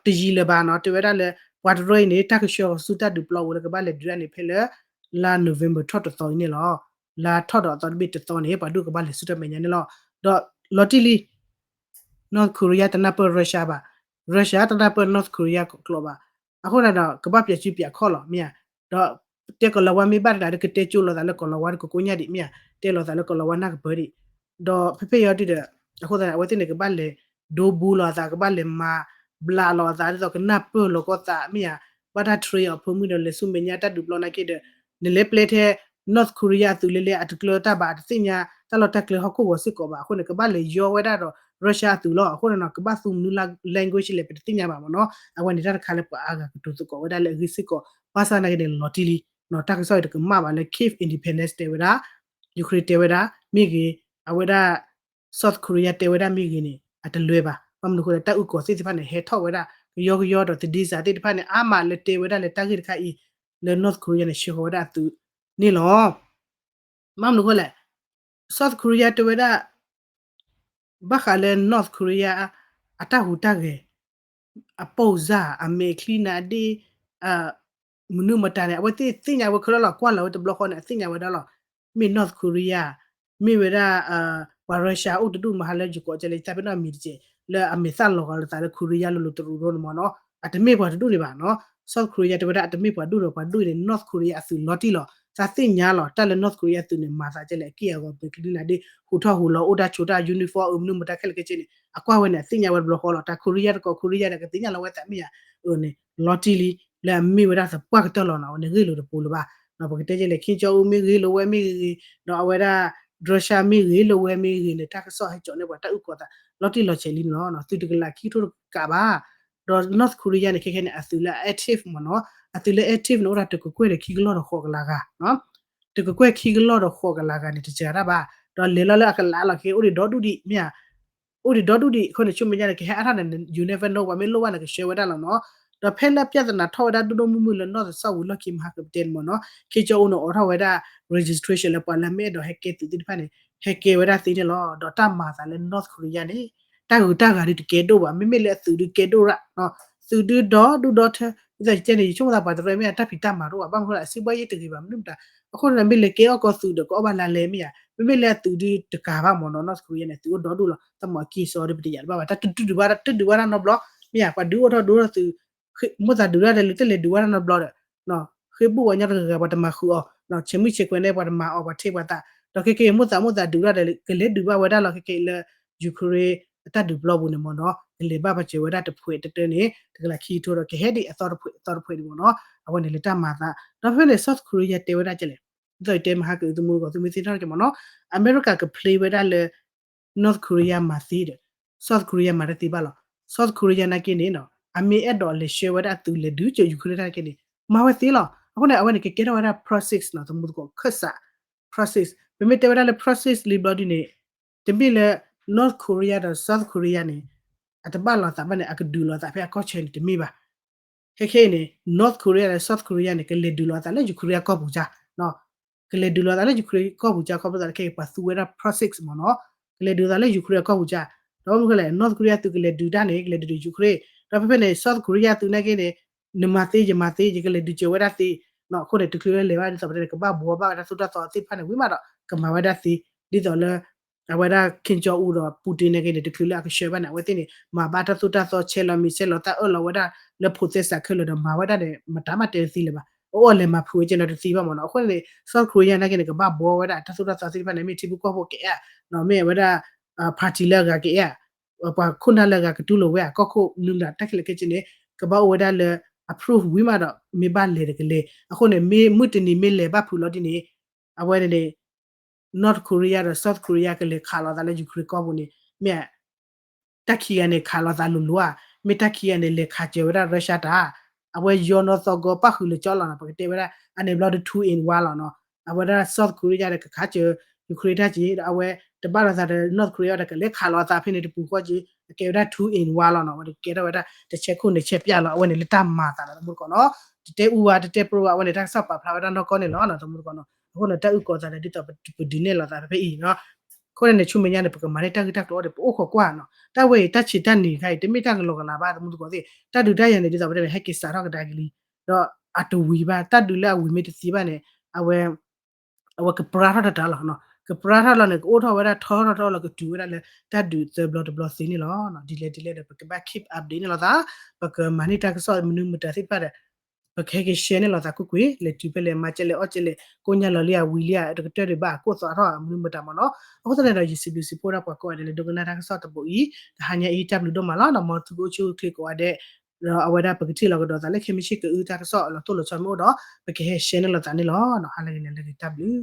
ဒီးတယံာ်လၢၤဘၣ်နီၤ တဲဝဲဒၣ်လၢ ပှၤတရၢအံၤန့ၣ် တၢ်ကဆှၢအီၤဆူတၢ်ဒုးပျီပူၤလၢကဘၣ်လဲၤဒုးတၢ်န့ၣ် ဖဲလၢ လါ November ထီၣ်တသီအံၤန့ၣ်လီၤ. လါထီၣ်ဒီးအသီတဘ့ၣ်တသီန့ၣ် ပှၤဒိၣ်ကဘၣ်လဲၤဆူတၢ်မဲာ်ညါန့ၣ်လီၤ. ဒီးလီၤတံၢ်လံ North Korea တနၢ်ပၢၢ် Russia ဘၣ် Russia တနၢ်ပၢၢ် North Korea ကျိာ်ဘၣ် အဃိန့ၣ်ဒီး ကဘၣ်ပျးစုပျးခီၣ်လီၤ မ့ၢ်ဧါ. ဒီးတဲကီၤလၤဝါမ့ၢ်ဘၣ်တဂၤဒီး ကတဲကၠိလိာ်သးလၢကီၤလၤဝါဒီးကကိညၣ်ဒံး မ့ၢ်ဧါ. တဲလိာ်သးလၢကီၤလၤဝါနၢ်ကပၢၤဒံး ဒီးဖဲဖဲအံၤဒုဒီး အဃိသတးန့ၣ် အဝဲသ့ၣ်န့ၣ် ကဘၣ်လဲၤ ဒိဘူးလီၤအသး ကဘၣ်လဲၤမၤဘျးလီၤအသး ဒ်သိးကနၢ်ပၢၢ်လီၤကီၢ်သးမ့ၢ်ဧါ, ဘၣ်တၢ် train အီၤဖိမုၣ်ဒီး လဲၤဆူမဲာ်ညါတၢ်ဒုးပျီနာ်က့ဒီး နလဲၤပျဲထဲ North Korea အသုးလဲၤလဲၤ အတကျၢၤတၢ်ဘၣ် အတသ့ၣ်ညါတၢ်လီၢ်တၢ်ကျဲဟီၣ်ခိၣ်ဂီၤစ့ၢ်ကီးဘၣ်အဃိန့ၣ် ကဘၣ်လဲၤယီဝဲဒၣ်ဒီး Russia အသုးလီၤ. အဃိန့ၣ်နီၤ ကဘၣ်သူမနုၤ language လဲၣ် ပတသ့ၣ်ညါဘၣ်မ့ၢ်နီၤ. အဝဲန့ၣ်တၢ်တခါလၢပှၤအါဂၤကတိၤသကိးဝဲဒၣ်လၢအဂ့ၢ်စ့ၢ်ကီး ဘၣ်ဆၣ်နာ်က့န့ၣ် လီၤတံၢ်လံ, တၢ်ကစီၣ်အံၤတကမၣ်ဘၣ်လၢ Kyiv Independence တဲဝဲဒၣ် Ukraine တဲဝဲဒၣ်မ့ၢ်ဂ့ၤ, အဝဲဒၣ် South Korea တဲဝဲဒၣ်မ့ၢ်ဂ့ၤန့ၣ် အတလွဲဘၣ်. ဘၣ်မနုၤအဃိလဲၣ် တၢ်အုၣ်ကီၤသ့ၣ်တဖၣ်န့ၣ် ဟဲထီၣ်ဝဲဒၣ် ကယီကယီဒီး သဒ့စးသ့ၣ်တဖၣ်န့ၣ် အါမးလၢတဲဝဲဒၣ်လၢတၢ်ဂ့ၢ်တခါအံၤ လၢ North Korea န့ၣ် ဆှၢဃီၤဝဲဒၣ်အသုးန့ၣ်လီၤ. ဘၣ်မနုၤအဃိလဲၣ် South Korea တဲဝဲဒၣ် ဘၣ်ဃးလၢ North Korea အတၢ်ဟူးတၢ်ဂဲၤ အပိၢ်စၢ် အမဲာ်ချံနၤဒ့ၣ် မနုၤမတၤန့ၣ် အဝဲသ့ၣ်သ့ၣ်ညါဝဲခဲလၢာ်လီၤ. ကွၢ်လီၤဝဲတဘျီဃီန့ၣ် အသ့ၣ်ညါဝဲဒၣ်လီၤ. မ့ၢ် North Korea မ့ၢ်ဝဲဒၣ် ပှၤ Russia အိၣ်တဒူၣ်မဟါလၢယကိးကဲလၢ ယတၢ်ပ့ၤနီၣ်မံၤတက့ၢ် လၢအမဲာ်သၣ်လီၤဂာ်လီၤသးလၢ Korea လိၤလိၤတရူးရိန့ၣ်မ့ၢ်နီၤ အတမ့ၢ်ပှၤတဒူၣ်န့ၣ်ဘၣ်နီၤ. South Korea တဲဝဲဒၣ် အတမ့ၢ်ပှၤဒူၣ်ဒီးပှၤဒူၣ်အံၤန့ၣ် North Korea အသုးလီၤတံၢ်လီၤ. သးသ့ၣ်ညါလီၤ တၢ်လၢ North Korea အသုးန့ၣ် မၤသးကဲလဲၣ် အက့ၢ်အဂီၤ မဲာ်ချံနၤဒ့ၣ် ဟူးထီၣ်ဟူးလီၤ အိၣ်တၢ်ဆိးတၢ် uniform အမနုၤမတၤခဲလၢာ်ခဲဆ့န့ၣ် အကွၢ်ဝဲန့ၣ် အသ့ၣ်ညါဝဲတဘျီဃီလီၤ. တၢ် Korea တကိး Korea ဒီးကသ့ၣ်ညါလီၤဝဲသးမ့ၢ်ဧါ အန့ၣ် လီၤတံၢ်လံ လၢအမ့ၢ်ဝဲဒၣ်သပှၢ်ကတၢၢ်လီၤနီၤ အဝဲန့ၣ်ဂ့ၢ်လိာ်တပူၤလၢၤဘၣ်. ပကတဲကဲလဲၣ် Kim Jong Un မ့ၢ်ဂ့ၤလိာ်ဝဲမ့ၢ်ဂ့ၤ ဒီးအဝဲဒၣ် Russia မ့ၢ်ဂ့ၤလိာ်ဝဲမ့ၢ်ဂ့ၤန့ၣ် တၢ်ကစီၣ်ဟဲကၠီန့ၢ်ပှၤတၢ်အုၣ်ကီၤသး လီၤတံၢ်လီၤဆဲးလံန့ၣ်လီၤ. သုးတကလးခံကထိတကးဘၣ် ဒီး North Korea န့ၣ် ခဲခဲန့ၣ် အသုးလၢအ active မ့ၢ်နီၤ အသုးလၢ active န့ၣ် အိၣ်ဒၣ်တကကွဲၢ်ဒီးခံကလီၢ်ဒီးဃိးကလးဂၤ တကကွဲၢ်ခံကလီၢ်ဒီးဃိးကလးဂၤန့ၣ် တစှၤတၢ်ဘၣ်. ဒီးလဲၤလီၤလၢအကလးလီၤ ခဲအိၣ်ဒံးဒီဒူၣ်ဒံး မ့ၢ်ဧါ အိၣ်ဒံးဒီဒူၣ်ဒံး အဃိန့ၣ် ဆူမဲာ်ညါန့ၣ် ကဟဲအါထီၣ်န့ၣ် you never know ပှၤမ့ၢ်လိၣ်ဘၣ်န့ၣ် ကဆှၢဝဲဒၣ်လီၤနီၤ. ဒီးဖဲလၢအပြဿနာထီၣ်ဝဲဒၣ်ဒိၣ်ဒိၣ်မုၢ်မုၢ်လၢ North သီၣ်ဝံၤလီၢ်ခံမဟါကပတဲန့ၣ်မ့ၢ်နီၤ Kim Jong Un န့ၣ် အိးထီၣ်ဝဲဒၣ် registration လၢပှၤလၢအမ့ၢ်အဲၣ်ဒိးဟဲကဲသုးသ့ၣ်တဖၣ်န့ၣ် ဟဲကဲဝဲဒၣ်သ့န့ၣ်လီၤ. ဒီးတၢ်မၤသးလၢ North Korea န့ၣ် တၢ်ဂုၤတၢ်ဂၤဒုးတကဲဒိၣ်ဘၣ် မ့မ့ၢ်လၢအသုးဒုးကဲဒိၣ်ရၣ် သုးဒုးဒီဒူၣ်ဒီထၢ ဒ်သိးယတဲန့ၣ် ယဆိကမိၣ်သးပှၤတရၢမ့ၢ်တၢ်ဖံးတၢ်မၤတအိၣ်ဘၣ် ဘၣ်မနုၤအဃိလဲၣ် အစံးဘှါယ့ၣ်တဂ့ၤဘၣ် မနုၤမတၤ အဃိန့ၣ် မ့ၢ်လဲၤကဲအီၣ်ကီၢ်သုးဒီး ကအီၣ်ဘၣ်လါလဲမ့ၢ်ဧါ မ့မ့ၢ်လၢအသုးဒုးတကးဘၣ်မ့ၢ်နီၤ North Korea န့ၣ် သုးအိၣ်ဒီဒူၣ်လီၤ တၢ်မၤအက့ၢ်စီဒီးပတယာ်တဘၣ်ဘၣ် တၢ်တဒုးဘၣ်တၢ်တဒုးဘၣ်တၢ်နီတဘျီ မ့ၢ်ဧါ ပှၤဒုးအိၣ်ထီၣ်ဒုးအိၣ်ထီၣ်သုး မိၣ်သးဒုးတၢ်ဒီးလၢတလဲၤဒုးဘၣ်တၢ်နီတဘျီဒီး ဃ့ဘိၣ်ပှၤညီတဂၤဂၤ ပှၤတမၤဃုာ်အီၤ ဆဲးမုၢ်ဆဲးခွဲးန့ၣ် ပှၤတမၤအီၤ ပှၤထံၣ်ပှၤသး ဒီးခဲကဲအံၤ မိၣ်သးမိၣ်သးဒုးတၢ်ဒီး ကလဲၤဒုးဘၣ်ဝဲဒၣ်လီၤ ခဲကဲအံၤလၢ Ukraine အတၢ်ဒုးပျီပူၤန့ၣ်မ့ၢ်နီၤ ကလဲၤဘၣ်ပှၤစၢၤဝဲဒၣ်တဖှဲးတတၢန့ၣ် တကလးခံကထိဒီး ကဟဲဒံးအသီတဖှဲးအသီတဖှ�းဒံးမ့ၢ်နီၤ အဝဲန့ၣ်လၢတၢ်မၤသး ဒီးဖဲန့ၣ် South Korea တဲဝဲဒၣ်ကလဲၣ် ဒ်သိးယတဲမဟါက သုးမုၢ်ဂီၤ သုမ့ၢ်သ့ၣ်နီၣ်က့ၤမ့ၢ်နီၤ အမဲရကၤက play ဝဲဒၣ်လၢ North Korea မၤသ့ဒီး South Korea မၤတသ့ဘၣ်လီၤ South Korea နာ်က့န့ၣ် အမ့ၢ်အဲၣ်ဒိးလဲၤဆှၢဝဲဒၣ်သုးလဲၤဒုးစၢၤ Ukraine တၢ်နာ်က့န့ၣ် မၤဝဲသ့လီၤ အဃိန့ၣ် အဝဲန့ၣ် ကကဲထီၣ်ဝဲဒၣ် proxy နီၤ သမူသကိးခၢၣ်စး proxy ပမ့ၢ်တဲဝဲဒၣ်လၢ proxy လံဘျီဒ်န့ၣ် တမ့ၢ်လၢ North Korea ဒီး South Korea န့ၣ် အတဘၣ်လိာ်သးဘၣ်န့ၣ် အကဒုးလိာ်သးဖဲအကီၢ်ဆၢန့ၣ်တမ့ၢ်ဘၣ် ခဲခဲအံၤန့ၣ် North Korea ဒီး South Korea န့ၣ် ကလဲၤဒုးလိာ်သးလၢ Ukraine အကီၢ်ပူၤကၢ် ကလဲၤဒုးလိာ်သးလၢ Ukraine ကီၢ်ပူၤကၢ် ခီဖျိသးလၢခဲအံၤ ပှၤသူဝဲဒၣ် proxy မ့ၢ်နီၤ ကလဲၤဒုးသးလၢ Ukraine အကီၢ်ပူၤကၢ် ဒီးမ့ၢ်ခဲလဲၣ် North Korea သုးကလဲၤဒုးတၢ်န့ၣ် ကလဲၤဒုးဒုး Ukraine ဒီးဖဲဖဲန့ၣ် South Korea သုးနာ်က့န့ၣ် နမၤသ့ ယမၤသ့ ယကလဲၤဒုးစၢၤဝဲဒၣ်သ့ အဃိန့ၣ် တချုးလၢလဲၤဘၣ်ဒ်သိးပတဲန့ၣ် ကဘၣ်ဘှီဘၣ်ဝဲဒၣ်တၢ်သိၣ်တၢ်သီသ့ၣ်တဖၣ်န့ၣ် ဝံၤမးဒီး ကမၤဝဲဒၣ်သ့ ဒ်သိးလၢ အဝဲဒၣ် Kim Jong Un ဒီး Putin နာ်က့န့ၣ် တချုးလၢအကဆှၢဘၣ်န့ၣ် အဝဲသ့ၣ်န့ၣ် မၤဘၣ်တၢ်သိၣ်တၢ်သီ ဆဲးလီၤမံၤဆဲးလီၤသၣ်အၢၣ်လီၤဝဲဒၣ်လၢဖိးသဲစးခဲလၢာ်ဒီး မၤဝဲဒၣ်န့ၣ် မတၤမးတဲတသ့လၢၤဘၣ် အအီၣ်လဲၤမၤဖုးဝဲကဲနီတသ့ဘၣ်မ့ၢ်နီၤ အဃိန့ၣ် South Korea နာ်က့န့ၣ် ကဘၣ်ဘှီဝဲဒၣ်တၢ်သိၣ်တၢ်သီသ့ၣ်တဖၣ်န့ၣ် မ့ၢ်ထံဖိကီၢ်ဖိကအဲၣ် မ့ၢ်ဝဲဒၣ် party လၢအဂၤကအဲၣ် ပှၤခိၣ်နၢ်လၢအဂၤကတူၢ်လိာ်ဝဲ ကီၢ်ခိၣ်နုာ်တၢ်ခဲလၢာ်ခဲဆ့န့ၣ် ကဘၣ်အိၣ်ဝဲဒၣ်လၢ approve ဝံၤမးဒီး မ့ၢ်ဘၣ်လဲၤတကလဲၤ အဃိန့ၣ် မ့ၢ်မုၢ်တနံၤမ့ၢ်လဲၤဘၣ်ဖုးလီၤဒ်န့ၣ် အဝဲန့ၣ် North Korea ဒီး South Korea ကလဲၤခးလိာ်သးလၢ Ukraine ကီၢ်ပူၤန့ၣ် မ့ၢ် တၢ်ခံဂၤန့ၣ် ခးလိာ်သးလိၤလိၤဧါ, မ့ၢ်တၢ်ခံဂၤန့ၣ် လဲၤခးစၢၤဝဲဒၣ် Russia တၢ်, အဝဲယီနီၢ်သီၣ်ဂီၤပၣ်ဃုာ်လၢာ်ကၠီလီၤနီၤ, ပကတဲဝဲဒၣ် အန့ၣ်ဘျီဒီး two in one လီၤနီၤ, အဝဲဒၣ် South Korea ဒီးကခးစၢၤ Ukraine တၢ်က့ၤ, ဒီးအဝဲတဘၣ်လိာ်သးဒီး North Korea ဒီးကလဲၤခးလိာ်သးဖဲန့ၣ်တပူၤဃီက့ၤ, အကဲဝဲဒၣ် two in one လီၤနီၤ, အဝဲကဲထီၣ်ဝဲဒၣ် တဆဲခိၣ်န့ၣ်ဆဲပျၢ်လီၤ, အဝဲန့ၣ်လၢတၢ်မၤသးလီၤ တမူတကိးနီၤ, တတဲအူဘၣ် တတဲပြိဘၣ်, အဝဲန့ၣ်တၢ်ကစီၣ်ပာ်ဖျါဝဲဒၣ်နီၢ်ကီၢ်န့ၣ်လီၤနီၤ တမူတကိးနီၤ, အဃိန့ၣ် တၢ်အုၣ်ကီၤသးဒီးဒ်သိးပဒုးနဲၣ်လိာ်သးဖဲဖဲအံၤနီၤ အဃိန့ၣ်န့ၣ် ဆူမဲာ်ညါန့ၣ် ပကမၤန့ၢ်တၢ်ဂ့ၢ်တၢ်ကျိၤအီၤဒီး ပအိၣ်ခိးကွၢ်နီၤ, တၢ်ဝဲအံၤ တၢ်ဆံးတၢ်န့ၢ်ခါအံၤ တမ့ၢ်တၢ်ကလီကလးဘၣ် တမူတကိးသ့ၣ်, တၢ်ဒုးတၢ်ယၤန့ၣ် ဒ်သိးပတဲန့ၣ် ဟဲက့ၤစးထီၣ်ကဒါက့ၤလံ, ဒီးအတဝံၤဘၣ်, တၢ်ဒုးလၢအဝံၤမ့ၢ်တသံဘၣ်န့ၣ် အဝဲ အဝဲကပြါထီၣ်တတၢ်လီၤ, ကပြါထီၣ်လီၤန့ၣ် ကအိၣ်ထီၣ်ဝဲဒၣ်ထီထီၣ်ထီထီၣ်လီၤ ကတုၤဝဲဒၣ်လၢတၢ်ဒုးသၢဘျီတဘျီသ့န့ၣ်လီၤ, ဒ်လဲၣ်ဒ်လဲၣ်ဒီး ပကဘၣ် keep update န့ၣ်လီၤသး, ပကမၤန့ၢ်တၢ်ကစီၣ်မနုၤမတၤသ့ၣ်တဖၣ်ဒီး ပကဟဲက့ၤ share န့ၢ်လိာ်သးကွ့ၢ်ကွ့ၢ် လဲၤတုၤဖဲလဲၣ် မၤကဲလဲၣ် အီၣ်ကဲလဲၣ် ကိညါလီၤလံဧါ ဝံၤလံဧါ တကတၢၢ်ဒံးဘၣ် ကိၣ်သီးထီၣ်မနုၤမတၤမၢ်နီၤ. အဃိသတးန့ၣ်ဒီး ယစံးဘျုးစံးဖှိၣ်ဒၣ်ပှၤကိးဂၤဒဲးလၢဒိကနၣ်တၢ်ကစီၣ်တဘိအံၤ, တဟါညါအံၤ တၢ်ဘျုးဒိၣ်မးလီၤ. ဒီးမ်သုကအိၣ်ဆူၣ်အိၣ်ချ့ကိးဂၤဒဲး, ဒီးအဝဲဒၣ်ပကထံၣ်လိာ်ကဒီးသးလၢခဲမုၢ်ဆ့ၣ်ကအုတၢ်ကစီၣ်လီၤတိၢ်လီၤဆီမ့ၢ်အိၣ်ဒီး ပကဟဲ share န့ၢ်လိာ်သးန့ၣ်လီၤ. ဟါလၢဂ့ၤန့ၣ်လၢဂ့ၤ တၢ်ဘျုး